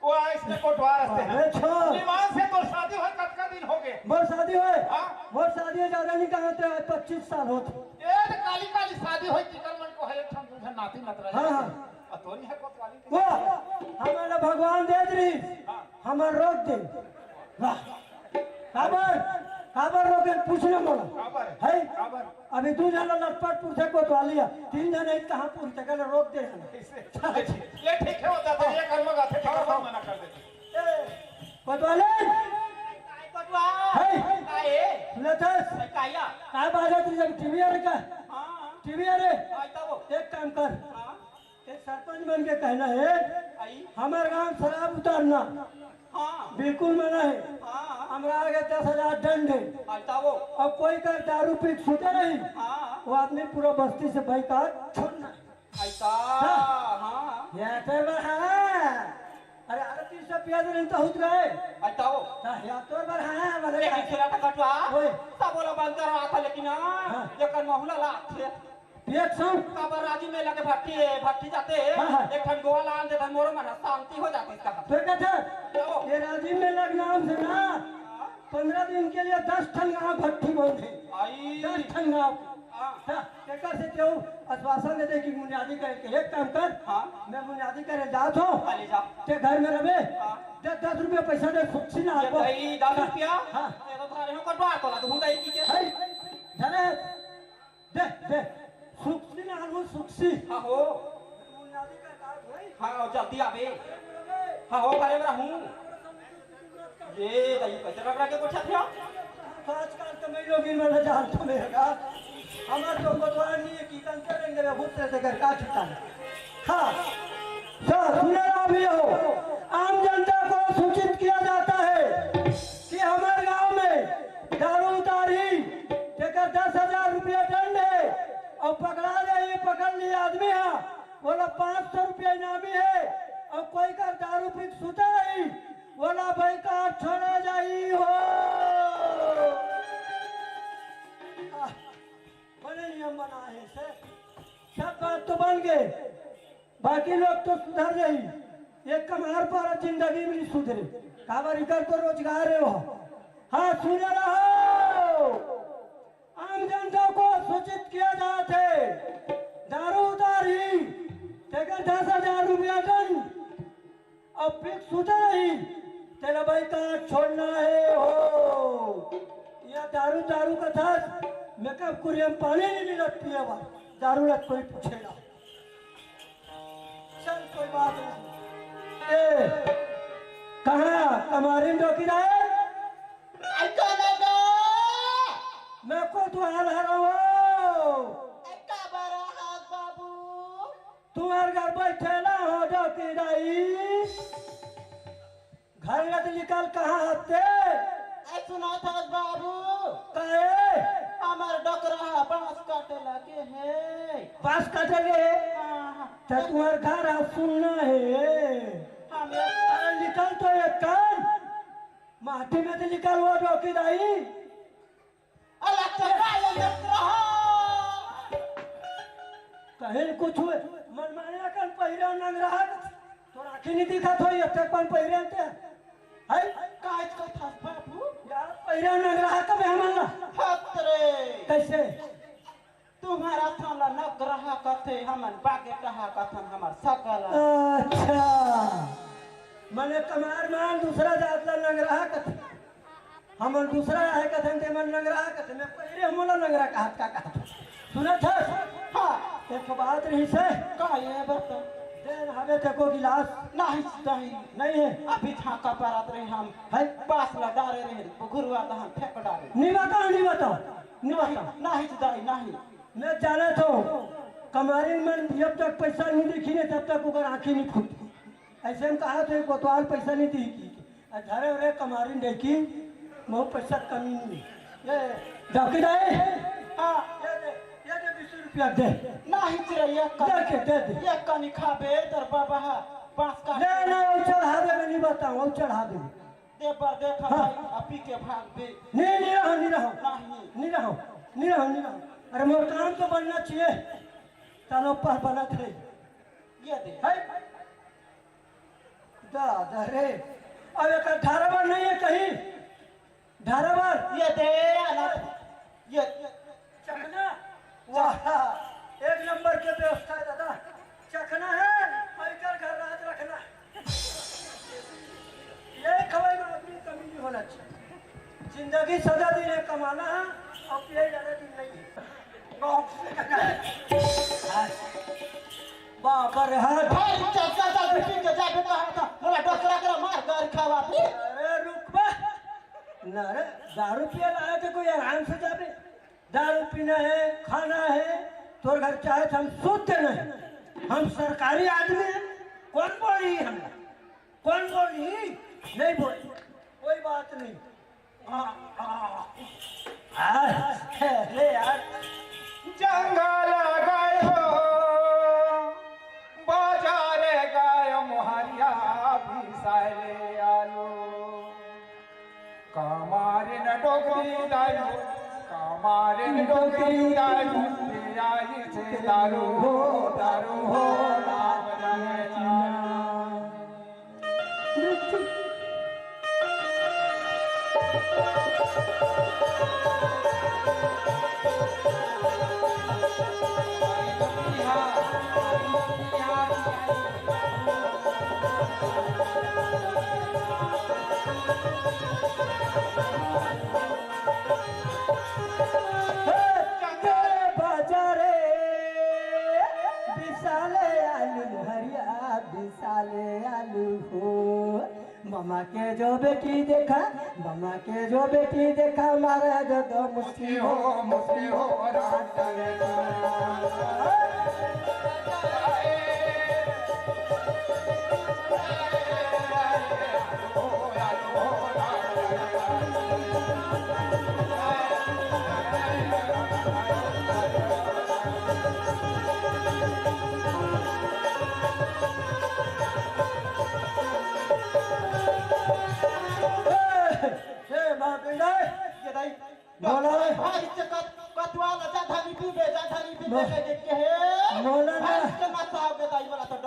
वो आइस के कोटवार हंसते हैं। अरे छो। ईमान से तोर शादी होय कतका दिन हो गए? मोर शादी होय? हाँ। मोर शादी होय ज्यादा नहीं कहा तो पच्चीस साल होत। ए, तो काली काली शादी होय, तिकर मन को है, एक ठन दू ठन नाती नतरा हाँ, हाँ। आ तोर नहीं है कोतवाली के? वो, हमारा भगवान दे रही, हाँ। हमार रोक दे। वाह। काबर, काबर रोके, पूछ ले मोला। काबर? है? काबर? अभी दू जना लटपट पुरथे कोतवाली है, तीन जना एक कहाँ पुरथे, कहले रोक दे हमें। कैसे? ले ठीक है, वो दादा, ये कर्म गाथे, ठीक है, मना कर देते। ए, कोतवाली! काय कोतवाल? है। काय? सुनत हस? काय या? काय बाजत रही जब टीवी आ रही का? हाँ। टीवी आ रही? हाँ, तब वो। एक काम कर। हाँ। एक सरपंच बन के कहना है, आई। हमारे गांव शराब उतारना। हाँ। बिल्कुल मना है। हाँ। हमरा आगे दस हजार दंड है। आई, तब वो। अब कोई का दारू पी के सुते नहीं, हाँ। वो आदमी पूरा बस्ती से बाइकाट छोड़ना। ऐसा, हाँ। हाँ। ये तो बा, हाँ। अरे, अरे, तीन सौ प्याज नहीं तो हुत गए। हटाओ। हाँ, ये तो बा, हाँ, मतलब लेकिन क्या? सुना था कटवा, ओए। सब बोला बंद कर रहा था, लेकिन हाँ, हाँ। ये कर महुला ला थे। पियत सौ। काबर राजी में लगे भट्टी, भट्टी जाते, हाँ, हाँ। एक ठन गोवा लान दे, मोरो मन शांति हो जाते इसका। तो क्या था? हटाओ। ये राजी में लग नाम से ना, हाँ। पंद्रह दिन के लिए दस ठन गाँव भट्टी बंद है। आई। दस ठन गाँव। हाँ। हाँ, तेकर से तेऊ आश्वासन दे दे कि बुनियादी करे के एक काम कर। हाँ। मैं बुनियादी करे जात हूँ। हाँ, ले जा। ते घर में रहे। हाँ। दे दस रुपया पैसा दे, सुखसी ना ये आपको। दई दस रुपया? हाँ। ये तो थारे में कटवा तो ला, तो हूँ दई की के। है, धरे, दे, दे। सुखसी ना हूँ, सुखसी। हाँ हो। बुनियादी का काम होई। हाँ, जल्दी आवे। हाँ हो, घरे में रहूँ। ये दही पैसा रगड़ा के गोठा थिया। आजकल तो मैं लोग इनमें न जानता मेरे का। हमार तो कोतवाल नहीं है कि कंकर रंग में भूत से कर का छुटा है। हाँ। सर, सुने रहा भी हो। आम जनता को सूचित किया जाता है कि हमारे गांव में दारू उतारी, जेकर दस हजार रुपया दंड है और पकड़ा जाए, पकड़ लिए आदमी है, बोला पाँच सौ रुपया इनामी है। अउ कोई कर दारू पी के सुते रही, ओला बइकार छोड़ा जाही हो। आह, बने नियम बनाए हे से, सब बात तो बन गे, बाकी लोग तो सुधर जाही। ये कमार पारा जिंदगी में नहीं सुधरे, काबर इकर तो रोजगार हे वो। हाँ, सुने रहो, आम जनता को सूचित किया जात हे, दारू उतारही, तेकर दस हजार रुपया दंड, अउ पी के सुते रही, तेला बइकार छोड़ना हे हो। या दारू, दारू कथस, मेकअप कुरिया म पानी नहीं मिलत पिए बर, दारू ला कोई पूछेला। चल, कोई बात नहीं। ए, कहाँ कमारिन डोकी रहे? अरे, कौन है गो? मैं कोतवाल हरंव। अरे, का बरा हाथ बाबू? तुम्हर घर बइठे ला हो डोकी दाई। घर ले तो निकल, कहाँ हस ते? ए, सुनत हस बाबू? काहे? हमर डोकरा ह बांस काटे लगे हे। बांस काटे लगे हे? हाँ, हाँ। त तुम्हर घर ह सुन्ना हे। हम अरे निकल तो एक कान, माटी में से निकल वो डोकी दाई। अला चला ये मित्र हो। कहीं कुछ हुए, मनमाने अकन पहिरे नंगरहा, तोर आँखी नहीं दिखत हो, ये तक कौन पहिरे ते? है? काज कथस बाबू? यार, पहिरे नंगरहा कबे हमन ला? हत रे। कैसे? तुम्हर अथन ला नंगरहा कथे, हमन बागेटहा कथन, हमर सकल। अच्छा, मने कमार मन दूसरा जात ला नंगरहा कथे। हमन दूसरा आहे कथन, ते मन नंगरा कथन, मैं पहिरे मोला नंगरा कहत का कहत। सुनत हस? हाँ। एक बात रहिस हे। का ये बता? दे हवे ते को गिलास। नहीं, नहीं। नहीं हे? अभी झांका परत रहे हम। है? बांस ला डारे रहे, घुरवा दहन फेंक डारे। नहीं बताओ, नहीं बताओ, नहीं नहीं, बताओ। नहीं दाई, नहीं। मैं जानत हंव, कमारिन मन जब तक पैसा नहीं देखी ने, तब तक ओकर आँखी नहीं फूटी। अइसे में कहा तो एक कोतवाल पैसा नहीं दी की। आ धरे रे कमारिन देखी, बहुत पैसा कमी नहीं। ये डोकी दाई, हाँ। ये दे, ये दे बीस रुपया दे। नहीं चिरैया दे के दे दे। ये कनी खाबे, तोर बाबा हा, बांस काट ले, ले, वो चढ़ा दे, मैं नहीं बताऊँ, वो चढ़ा दे। दे बर दे था हाँ। भाई, अपी के भाग दे। नहीं, नहीं रहो, नहीं रहो। नहीं। नहीं रहो, नहीं रहो, नहीं रहो। अरे मोर काम तो बनना चाहिए। तनो पर बनत है। ये दे। है? दादा रे, अब एक ढारबर नहीं है कहीं? ढारबर? ये दे, अनाथ। ये चखना? वाह, एक नंबर के व्यवस्था है दादा। चखना है, पैकर घर राज रखना। ये खवाई में अपनी कमी नहीं होना चाहिए। जिंदगी सदा दिन है कमाना है, और पिए ज्यादा दिन नहीं है। बाप रे, हाथ। भाई, चल, चल, चल, बिपिन के जाबे कहा था, मोला डोकरा करा मार, गारी खावा। अरे, रुक बे। ना रे, दारू पिए ला आए थे, कोई आराम से जाबे। दारू पीना है, खाना है, तोर घर चाहे तो हम सोते नहीं। हम सरकारी आदमी हैं, कौन बोली हम? कौन बोली? नहीं बोली। कोई बात नहीं। आ, आ, आ, अरे यार। जंगल गयो, बाजार गयो, मोहरिया बिसाले आलू। कमारिन डोकरी दाई, कमारिन डोकरी दाई, पियाई छे दारू हो, दारू हो, दारू हो। बाजारे बिसाले आलू हरिया, बिसाले आलू हो। मामा के जो बेटी देखा, मामा के जो बेटी देखा, मारा जो दो मुस्की हो, मुस्की हो, रात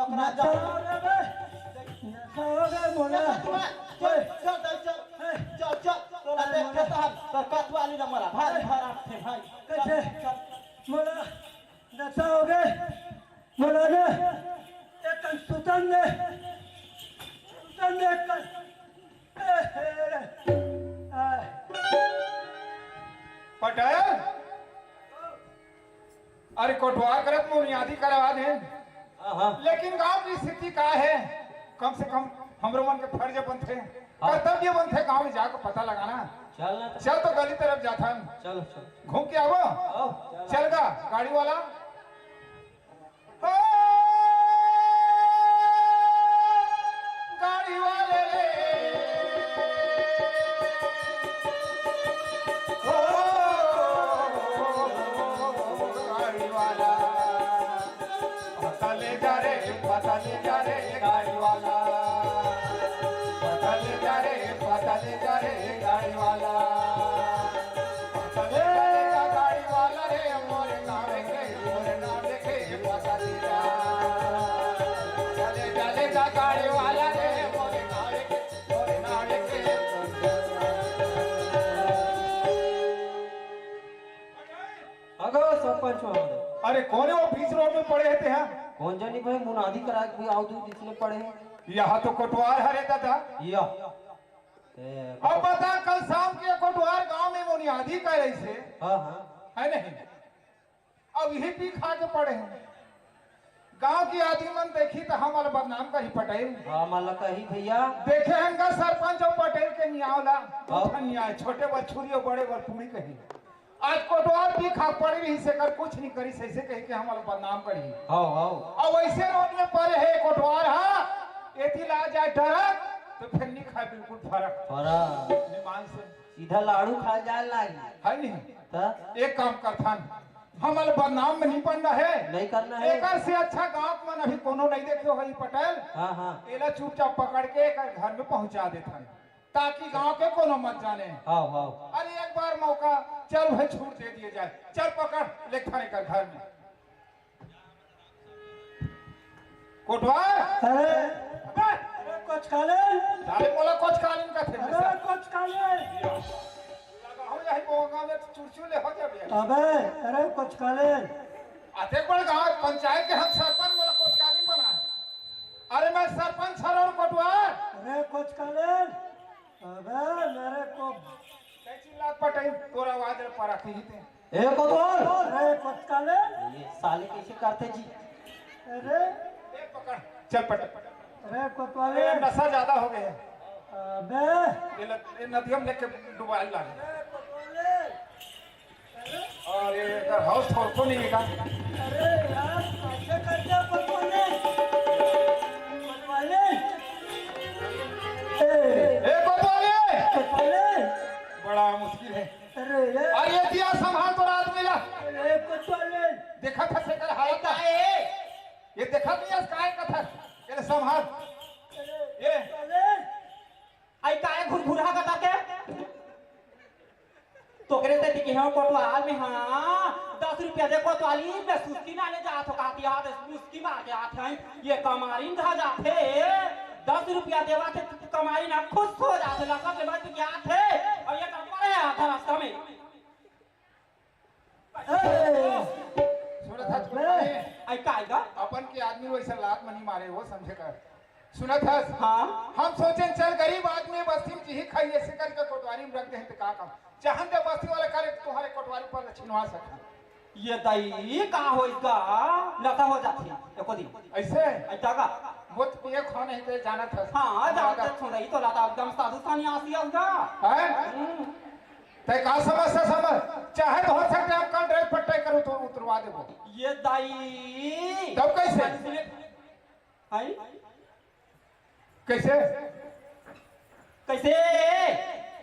नशा हो गया बे। नशा हो गया मोला। चल, चल, चल, चल, चल, चल, चल, तोला देख के तो हम, तोर कोतवाली न मोला, भारी खराब थे भाई। कैसे? चल, चल। मोला नशा हो गया। मोला ने एक कन सुतन दे। सुतन दे एक कन। ए, हे रे। आ। पटेल, अरे कोटवार करत मुनियादी करवा दे। हाँ, हाँ। लेकिन गांव की स्थिति का है, कम से कम हमरो मन के फर्ज बनथे, हाँ। कर्तव्य बनथे गांव में जाके पता लगाना। चल ना तो। चल तो गली तरफ जाथन। चलो, चलो। घूम के आवो। आओ। चल गा, गाड़ी वाला। ओ, गाड़ी वाले रे। ओ, गाड़ी वाला। पता ले जा रे, पता ले जा रे, गाड़ी वाला। पता ले जा रे, पता ले जा रे, गाड़ी वाला। पता ले जा रे, गाड़ी वाला रे, मोरे गाँव के, मोरे गाँव के, पता ले जा। पता ले जा रे, गाड़ी वाला रे, मोरे गाँव के, मोरे गाँव के। अगो सरपंच महोदय। अरे कौन है वो बीच रोड में पड़े हैं ते हा? कौन जानी भाई, मुनादी करा के भी आओ तू, इसलिए पड़े हैं। यहाँ तो कोटवार हरे दादा। या। ए, अब बता, कल शाम के कोटवार गांव में मुनियादी करे से, हाँ, हाँ। है नहीं? अब यही पी खा के पड़े हैं। गांव की आदमी मन देखी तो हमला बदनाम करी पटेल। हाँ, मला कही भैया। देखे हैं का सरपंच और पटेल के नियाव ला। हाँ। न्याय, छोटे बर छुरी और बड़े बर पूरी कही। आज कोटवार भी खा पड़े रही से कर कुछ नहीं करी, ऐसे कही के हमला बदनाम करी। हाँ, हाँ। और वैसे रोड में पड़े है कोटवार, हाँ, एती ला जाए डरक, तो फिर नहीं खाए बिल्कुल फरक। फरक। निमान से। सीधा लाड़ू खा जाए लागी। है नहीं? त? एक काम करथन, हमला बदनाम में नहीं पड़ना है। नहीं करना है। एकर से अच्छा गांव में अभी कोनो नहीं देखे हो पटेल। हाँ, हाँ। एला चुपचाप पकड़ के एकर घर में पहुंचा देथन। ताकि गांव के कोनो मत जाने। हाँ, हाँ। अरे एक बार मौका, चल भाई छूट दे दिए जाए, चल पकड़ ले थाने का घर में। कोटवार। अरे, अबे! अरे कोचकालिन। साले मोला कोचकालिन का थे अरे कोचकालिन। लगा हो यही बोगा में चुरचुले हो जाबे। अबे, अरे कोचकालिन। अतेक बड़ गांव पंचायत के हम सरपंच मोला कोचकालिन बना। अरे मैं सरपंच हर और कोटवार। अरे कोचकालिन। अबे मेरे को। कैसी लात पटाई तोरा आवाज रे परा की ते। ए कोतवाल। अरे कोचकालिन। ये साले कैसे करते जी? अरे। ए पकड़, चल पट। अरे कोतवाल। ए नशा ज्यादा हो गया। अबे। ये ल-, ये नदिया में लेके डुबाए ला। अरे कोतवाल। अरे, एकर हाउस थोड़को नहीं है का? अरे यार, कैसे कर दिया कोतवाल ने? कोतवाल ने? ए, ए, कोतवाल ने? कोतवाल ने? बड़ा मुश्किल है। अरे यार। अरे, ये दिया संभाल तोर आदमी ला। अरे, कोतवाल ने? देखा था सेकर हालत का है? ये देखा नहीं है, काय का था? ये संभाल। अरे, ये। कोतवाल ने? आई काय घुरघुरा का ताके? तोकरे ते दिखे हो कोतवाल में, हाँ, दस रुपया दे कोतवाली में सुस्ती ना ले जात हो, कहती यार, मुस्की मार के आते हैं, ये कमारी में जा जाते, दस रुपया देवा थे, कमारी ना खुश हो जाते, लगा के मत क्या थे, और ये कर पड़े आता रास्ता में। सुनत हस अबे। कुटुवाली? आई का, आई का? अपन के आदमी वैसे लात मनी मारे, वो समझे कर। सुनत हस? हाँ। हम सोचेन, चल, गरीब आदमी बस्ती में जिही खाई, ऐसे करके कोटवारी में रख दे, तो का काम? चाहन दे बस्ती वाला करे, तुम्हारे कोटवारी पर छिनवा सकता। ये दाई, का होइस गा? लता हो जाथे, एको दिन। ऐसे? ऐसा का? वो तो पिए खा नहीं ते जानत हस। हाँ, जानत हस, सुन रही तो लता एकदम साधु सन्यासी है उसका। हैं? हम्म। तै का समस्या समझ? चाहे तो हो सकता है, हम कल ड्रेस पट्टे करूँ तो उतरवा देबो। ये दाई। तब कैसे? आई? कैसे? कैसे?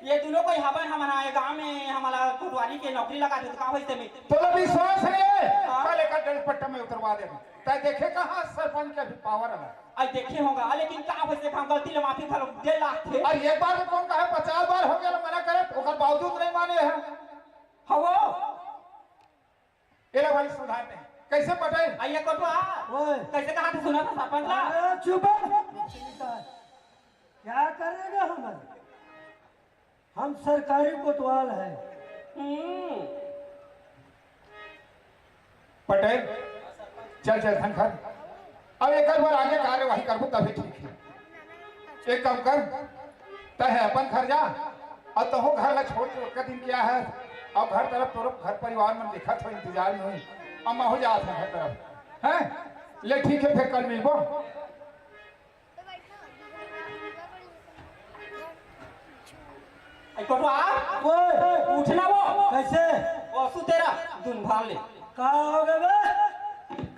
ये दोनों कोई हवन हमन आए गांव में, हमला कोटवारी के नौकरी लगा दे, तो का होइस ते में? तोला विश्वास है ये? हाँ। कल एक ड्रेस पट्टा में उतरवा देबो। तै देखे कहाँ सरपंच के अभी पावर है? आई देखे होगा, लेकिन का होइस ते हम गलती ले माफी घलो दे लागथे। अरे एक बार में कौन कहे, पचास बार हो गया मना करे, ओकर बावजूद नहीं माने है। हवो। एला भाई सुधार दे। कैसे पटेल? आइए कोटवा। ओए। कैसे कहा तू सुना था सरपंच ला? अरे चुप है। क्या करेगा हमारे? हम सरकारी कोतवाल है। हम्म। पटेल, चल, चल, धन घर। अब एक बार आगे कार्यवाही करबो, तभी ठीक है। एक काम कर, तय है अपन घर जा, और तहो घर ला छोड़ के ओतका दिन क्या है, और घर तरफ तोरो घर परिवार मन देखत हो, इंतजार में हो, अब मैं हो जात है घर तरफ, हैं? ले ठीक है, फिर कल मिलबो। ए कोटवा, ओए! उठ ना वो। कैसे? ओ सुतेरा, दुन भाल ले। का हो गए बे?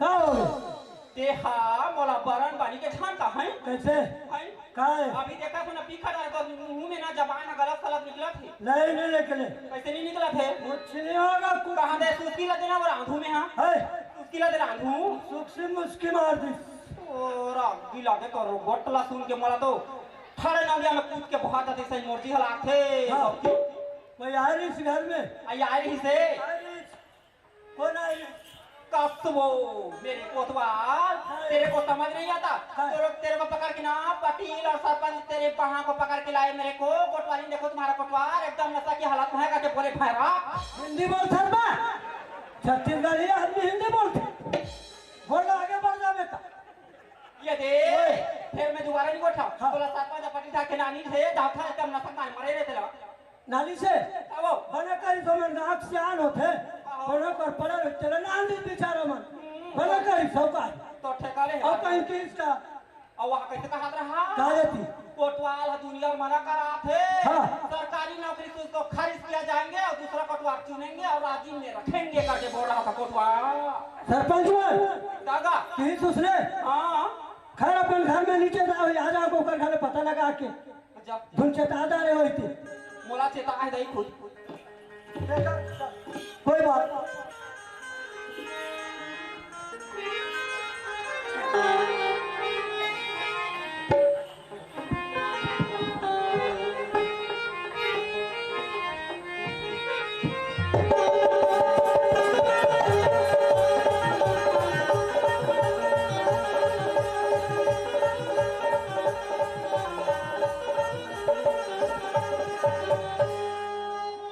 का हो गए? ते हा मोला बरन बानी के ठान का है? कैसे? है? का है? अभी देखा तो ना पीखा डाल कर मुंह में ना जबान ना गलत सलत निकला थे। नहीं, नहीं निकले। कैसे नहीं निकला थे? कुछ नहीं होगा, कुछ कहाँ दे सुस्की ला देना वो रांधू में हाँ? है। सुस्की ला दे रांधू। सुख से मुस्की मार दी। ओ राम, दिला दे करो, गोटला सुन के मोला तो ठाड़े नंदिया में कूद के भाग जाते सही मोर जी हलाथे। हाँ। मैं आ रही इस घर में। आ, आ रही से। आ रही। कौन आ रही? कसबो, मेरे कोतवाल, हाँ। तेरे को समझ नहीं आता। हाँ। तेरे, तेरे को पकड़ के ना पटील और सरपंच तेरे वहां को पकड़ के लाए मेरे को। कोटवाली देखो तुम्हारा कोटवाल एकदम नशा की हालत में है करके बोले भैरा। हिंदी बोल सरपंच। छत्तीसगढ़ी आदमी हिंदी बोलते। बोल आगे बढ़ जा बेटा। ये दे, ओए। फिर मैं दोबारा नहीं गोठा। हाँ। बोला सरपंच पटील था के नानी थे, जाओ था एकदम नशा मार मरे रहते लगा। नाली से? अब बना करी तो मैं नाक से आन होते। हाँ। बना कर पड़ा रहते ले नान दी बेचारा मन। हम्म। बना करी सौकार। तो ठेका ले। और कहीं तीस का। और वहाँ कैसे कहा रहा? कहा रहती? कोटवाल है, दुनिया में मना करा थे। हाँ। सरकारी नौकरी से उसको खारिज किया जाएंगे और दूसरा कोटवाल चुनेंगे और राजी में रखेंगे करके बोल रहा था कोटवाल। सरपंच हुआ? दादा। कहीं दूसरे? हाँ। खैर अपन घर में नीचे जाओ, यहाँ जाओ, ओकर घर में पता लगा के। जब धुन चेता डाले होई थी। मोला चेता है दई खुद। कोई बात।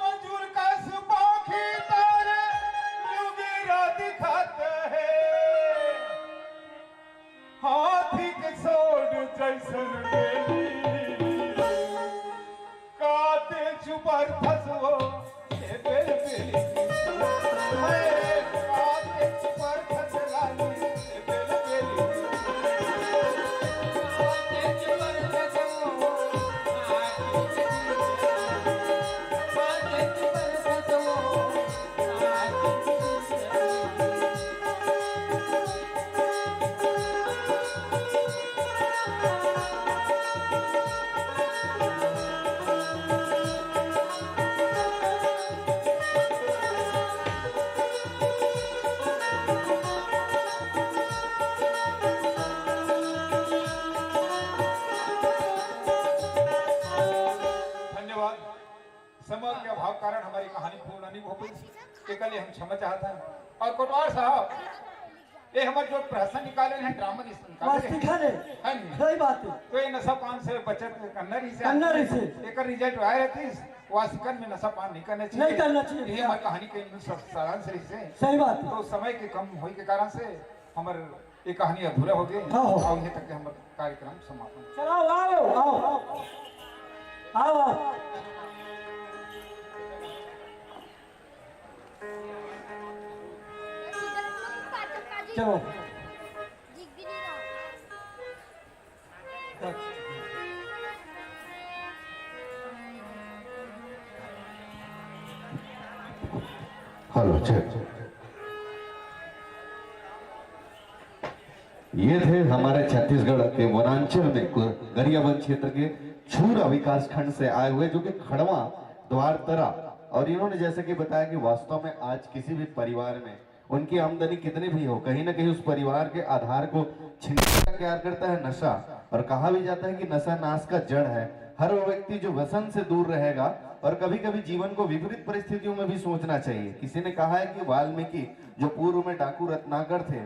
मजूर कस पाखी तारे युगेरा दिखाते हैं। हाथी के सोंड जैसन बेली। काते चुपर फसवो, ए बेल बेली। मैं काते चुपर फसलानी, ए बेल बेली। धन्यवाद। समय के अभाव कारण हमारी कहानी पूर्ण नहीं हो पाई, एकर लिए हम क्षमा चाहत हन। और कोटवार साहब, ये हमारे जो प्रहसन निकाले हैं, ड्रामा निकाले हैं। वास्तविक है रे। है नहीं। सही बात है। तो ये नशा पान से बचत करना रही से। करना रही से। एकर result आए रहती, वास्तविकन में नशा पान नहीं करना चाहिए। नहीं करना चाहिए। ये हमारी कहानी के सा-, सारांश रही से। सही बात है। तो समय के कम होई के कारण से हमर ये कहानी अधूरा हो गई। हाँ, हाँ। और ये तक के हमर कार्यक्रम समापन। चलो, आओ, आओ, आओ। आओ, आओ। चलो। Hello, check. ये थे हमारे छत्तीसगढ़ के वनांचल में कु-, गरियाबंद क्षेत्र के छूरा विकास खंड से आए हुए, जो कि खड़वा, द्वारतरा, और इन्होंने जैसे कि बताया कि वास्तव में आज किसी भी परिवार में उनकी आमदनी कितनी भी हो, कहीं ना कहीं उस परिवार के आधार को छीनने का क्या करता है, नशा। और कहा भी जाता है कि नशा नाश का जड़ है। हर वो व्यक्ति जो व्यसन से दूर रहेगा, और कभी कभी जीवन को विपरीत परिस्थितियों में भी सोचना चाहिए। किसी ने कहा है कि वाल्मीकि, जो पूर्व में डाकू रत्नाकर थे,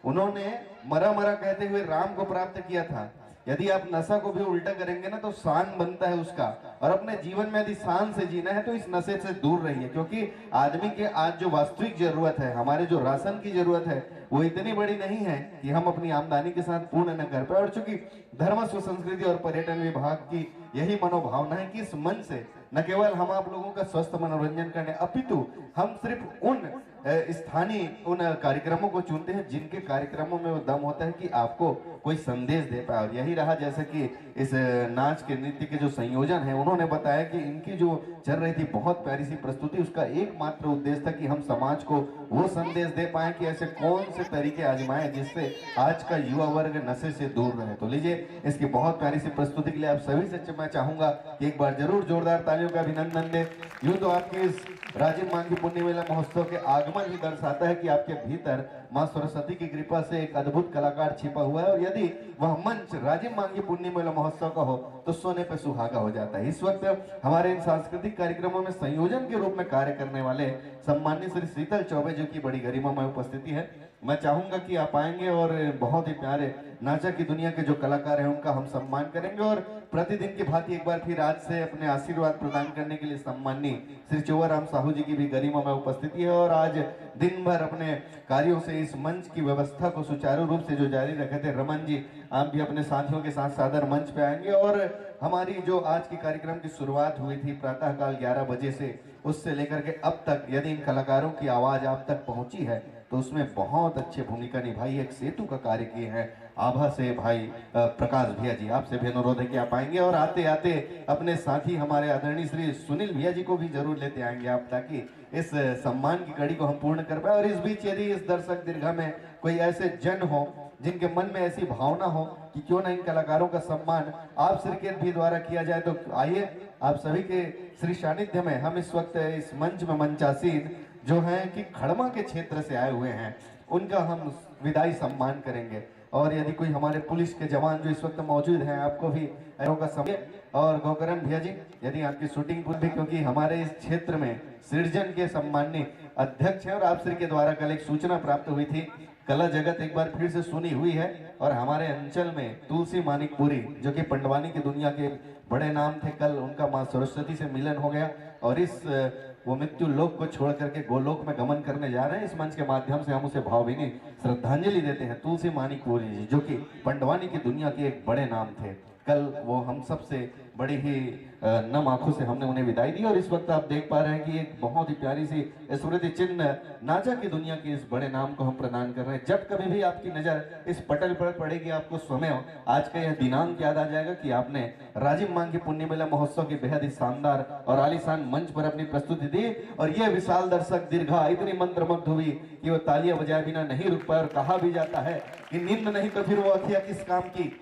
उन्होंने मरा मरा कहते हुए राम को प्राप्त किया था। यदि आप नशा को भी उल्टा करेंगे ना, तो शान बनता है उसका। और अपने जीवन में यदि शान से जीना है, तो इस नशे से दूर रहिए, क्योंकि आदमी के आज जो वास्तविक जरूरत है, हमारे जो राशन की जरूरत है, वो इतनी बड़ी नहीं है कि हम अपनी आमदनी के साथ पूर्ण न कर पाए। और चूंकि धर्म, सुसंस्कृति और पर्यटन विभाग की यही मनोभावना है कि इस मंच से न केवल हम आप लोगों का स्वस्थ मनोरंजन करने, अपितु हम सिर्फ उन अ, स्थानीय उन कार्यक्रमों को चुनते हैं जिनके कार्यक्रमों में वो दम होता है कि आपको कोई संदेश दे पाए। और यही रहा, जैसा कि इस अ, नाच के, नृत्य के जो संयोजन है, उन्होंने बताया कि इनकी जो चल रही थी बहुत प्यारी सी प्रस्तुति, उसका एकमात्र उद्देश्य था कि हम समाज को वो संदेश दे पाए कि ऐसे कौन से तरीके आजमाएं जिससे आज का युवा वर्ग नशे से दूर रहे। तो लीजिए, इसकी बहुत प्यारी सी प्रस्तुति के लिए आप सभी से मैं चाहूंगा कि एक बार जरूर जोरदार तालियों का अभिनंदन दें। यूं तो आपके इस राजिम मांझी पुन्नी मेला महोत्सव के आगमन ही दर्शाता है कि आपके भीतर मां सरस्वती की कृपा से एक अद्भुत कलाकार छिपा हुआ है, और यदि वह मंच राजिम मांझी पुन्नी मेला महोत्सव का हो, तो सोने पे सुहागा हो जाता है। इस वक्त हमारे इन सांस्कृतिक कार्यक्रमों में संयोजन के रूप में कार्य करने वाले सम्माननीय श्री शीतल चौबे जी की बड़ी गरिमामय उपस्थिति है। मैं चाहूंगा कि आप आएंगे और बहुत ही प्यारे नाचा की दुनिया के जो कलाकार हैं, उनका हम सम्मान करेंगे। और प्रतिदिन की भांति एक बार फिर आज से अपने आशीर्वाद प्रदान करने के लिए सम्माननीय श्री चोवाराम साहू जी की भी गरिमामय उपस्थिति है। और आज दिन भर अपने कार्यों से इस मंच की व्यवस्था को सुचारू रूप से जो जारी रखे थे रमन जी, आप भी अपने साथियों के साथ सादर मंच पे आएंगे। और हमारी जो आज के कार्यक्रम की शुरुआत हुई थी प्रातःकाल ग्यारह बजे से, उससे लेकर के अब तक यदि इन कलाकारों की आवाज आप तक पहुंची है, तो उसमें बहुत अच्छे भूमिका निभाई, एक सेतु का कार्य किए हैं आभा से भाई अ, प्रकाश भैया जी। आपसे भी अनुरोध है कि आप आएंगे और आते आते अपने साथी हमारे आदरणीय श्री सुनील भैया जी को भी जरूर लेते आएंगे आप, ताकि इस अ, सम्मान की कड़ी को हम पूर्ण कर पाए। और इस बीच यदि इस दर्शक दीर्घा में कोई ऐसे जन हो जिनके मन में ऐसी भावना हो कि क्यों ना इन कलाकारों का सम्मान आप श्री के भी द्वारा किया जाए, तो आइए, आप सभी के श्री सानिध्य में हम इस वक्त इस मंच में मंचासीन जो हैं कि खड़मा के क्षेत्र से आए हुए हैं, उनका हम विदाई सम्मान करेंगे। और यदि कोई हमारे पुलिस के जवान जो इस वक्त मौजूद हैं, आपको भी एरो का समय, और गोकरण भैया जी, यदि आपकी शूटिंग पूरी भी, क्योंकि हमारे इस क्षेत्र में सिरजन के सम्माननीय अध्यक्ष हैं और आप श्री के द्वारा कल एक सूचना प्राप्त हुई थी, कला जगत एक बार फिर से सुनी हुई है और हमारे अंचल में तुलसी मानिकपुरी, जो कि पंडवानी की दुनिया के बड़े नाम थे, कल उनका माँ सरस्वती से मिलन हो गया और इस अ, वो मृत्यु लोक को छोड़ करके गोलोक में गमन करने जा रहे हैं। इस मंच के माध्यम से हम उसे भावभीनी श्रद्धांजलि देते हैं, तुलसी मानिकपुरी जी, जो कि पंडवानी की दुनिया के एक बड़े नाम थे। कल वो हम सबसे बड़ी ही अ, नम आंखों से हमने उन्हें विदाई दी और इस वक्त आप देख पा रहे हैं कि एक बहुत ही प्यारी सी स्मृति चिन्ह नाचा की दुनिया के इस बड़े नाम को हम प्रदान कर रहे हैं। जब कभी भी आपकी नजर इस पटल पर पड़ेगी, आपको समय हो, आज का यह दिनांक याद आ जाएगा कि आपने राजिम मांझी पुन्नी मेला महोत्सव के बेहद ही शानदार और आलीशान मंच पर अपनी प्रस्तुति दी और यह विशाल दर्शक दीर्घा इतनी मंत्रमुग्ध हुई कि वो तालियां बजाए बिना नहीं रुक पाए। और कहा भी जाता है कि नींद नहीं तो फिर वो अखिया किस काम की,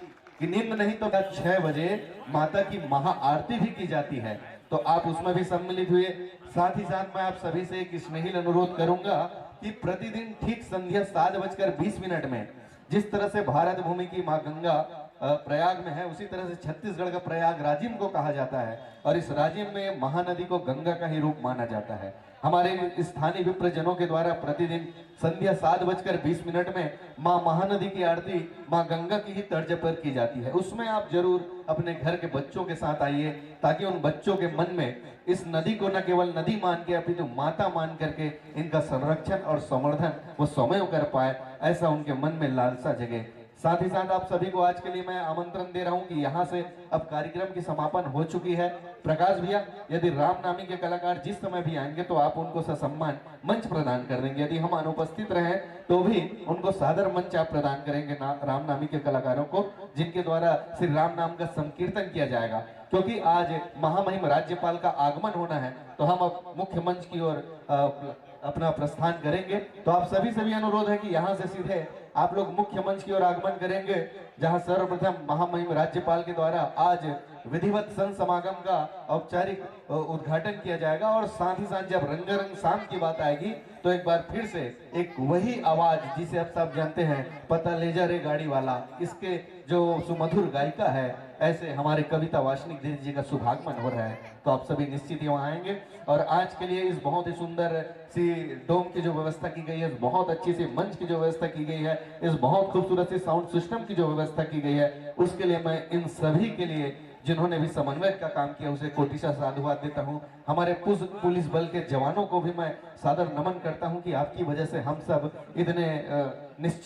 कि नींद नहीं तो छह बजे माता की महा आरती भी की जाती है, तो आप उसमें भी सम्मिलित हुए। साथ ही साथ मैं आप सभी से एक स्नेहिल अनुरोध करूंगा कि प्रतिदिन ठीक संध्या सात बजकर बीस मिनट में जिस तरह से भारत भूमि की माँ गंगा अ, प्रयाग में है, उसी तरह से छत्तीसगढ़ का प्रयाग राजिम को कहा जाता है और इस राजिम में महानदी को गंगा का ही रूप माना जाता है। हमारे स्थानीय विप्र जनों के द्वारा प्रतिदिन संध्या सात बजकर बीस मिनट में माँ महानदी की आरती माँ गंगा की ही तर्ज पर की जाती है। उसमें आप जरूर अपने घर के बच्चों के साथ आइए, ताकि उन बच्चों के मन में इस नदी को न केवल नदी मान के, अपितु माता मान करके इनका संरक्षण और संवर्धन वो स्वयं कर पाए, ऐसा उनके मन में लालसा जगे। साथ ही साथ आप सभी को आज के लिए मैं आमंत्रण दे रहा हूं कि यहां से अब कार्यक्रम की समापन हो चुकी है। प्रकाश भैया, यदि रामनामी के कलाकार जिस समय भी आएंगे, तो आप उनको ससम्मान मंच प्रदान कर देंगे। यदि हम अनुपस्थित रहें, तो भी उनको सादर मंच आप प्रदान करेंगे ना, रामनामी के कलाकारों को, जिनके द्वारा श्री राम नाम का संकीर्तन किया जाएगा, क्योंकि आज महामहिम राज्यपाल का आगमन होना है, तो हम अब मुख्य मंच की ओर अ, अपना प्रस्थान करेंगे। तो आप सभी से भी अनुरोध है कि यहाँ से सीधे आप लोग मुख्य मंच की ओर आगमन करेंगे, जहाँ सर्वप्रथम महामहिम राज्यपाल के द्वारा आज विधिवत संत समागम का औपचारिक अ, उद्घाटन किया जाएगा और साथ ही साथ जब रंगारंग शाम की बात आएगी, तो एक बार फिर से एक वही आवाज, जिसे आप सब जानते हैं, पता ले जा रे गाड़ी वाला, इसके जो सुमधुर गायिका है, ऐसे हमारे कविता वाचनिक दिन जी का शुभागमन हो रहा है, तो आप सभी निश्चित ही वहाँ आएंगे। और आज के लिए इस बहुत ही सुंदर सी डोम की जो व्यवस्था की गई है, इस बहुत अच्छी सी मंच की जो व्यवस्था की गई है, इस बहुत खूबसूरत सी साउंड सिस्टम की जो व्यवस्था की गई है, उसके लिए मैं इन सभी के लिए, जिन्होंने भी समन्वय का काम किया, उसे कोटि सा साधुवाद देता हूँ। हमारे पुस-, पुलिस बल के जवानों को भी मैं सादर नमन करता हूँ कि आपकी वजह से हम सब इतने, अ, निश्चित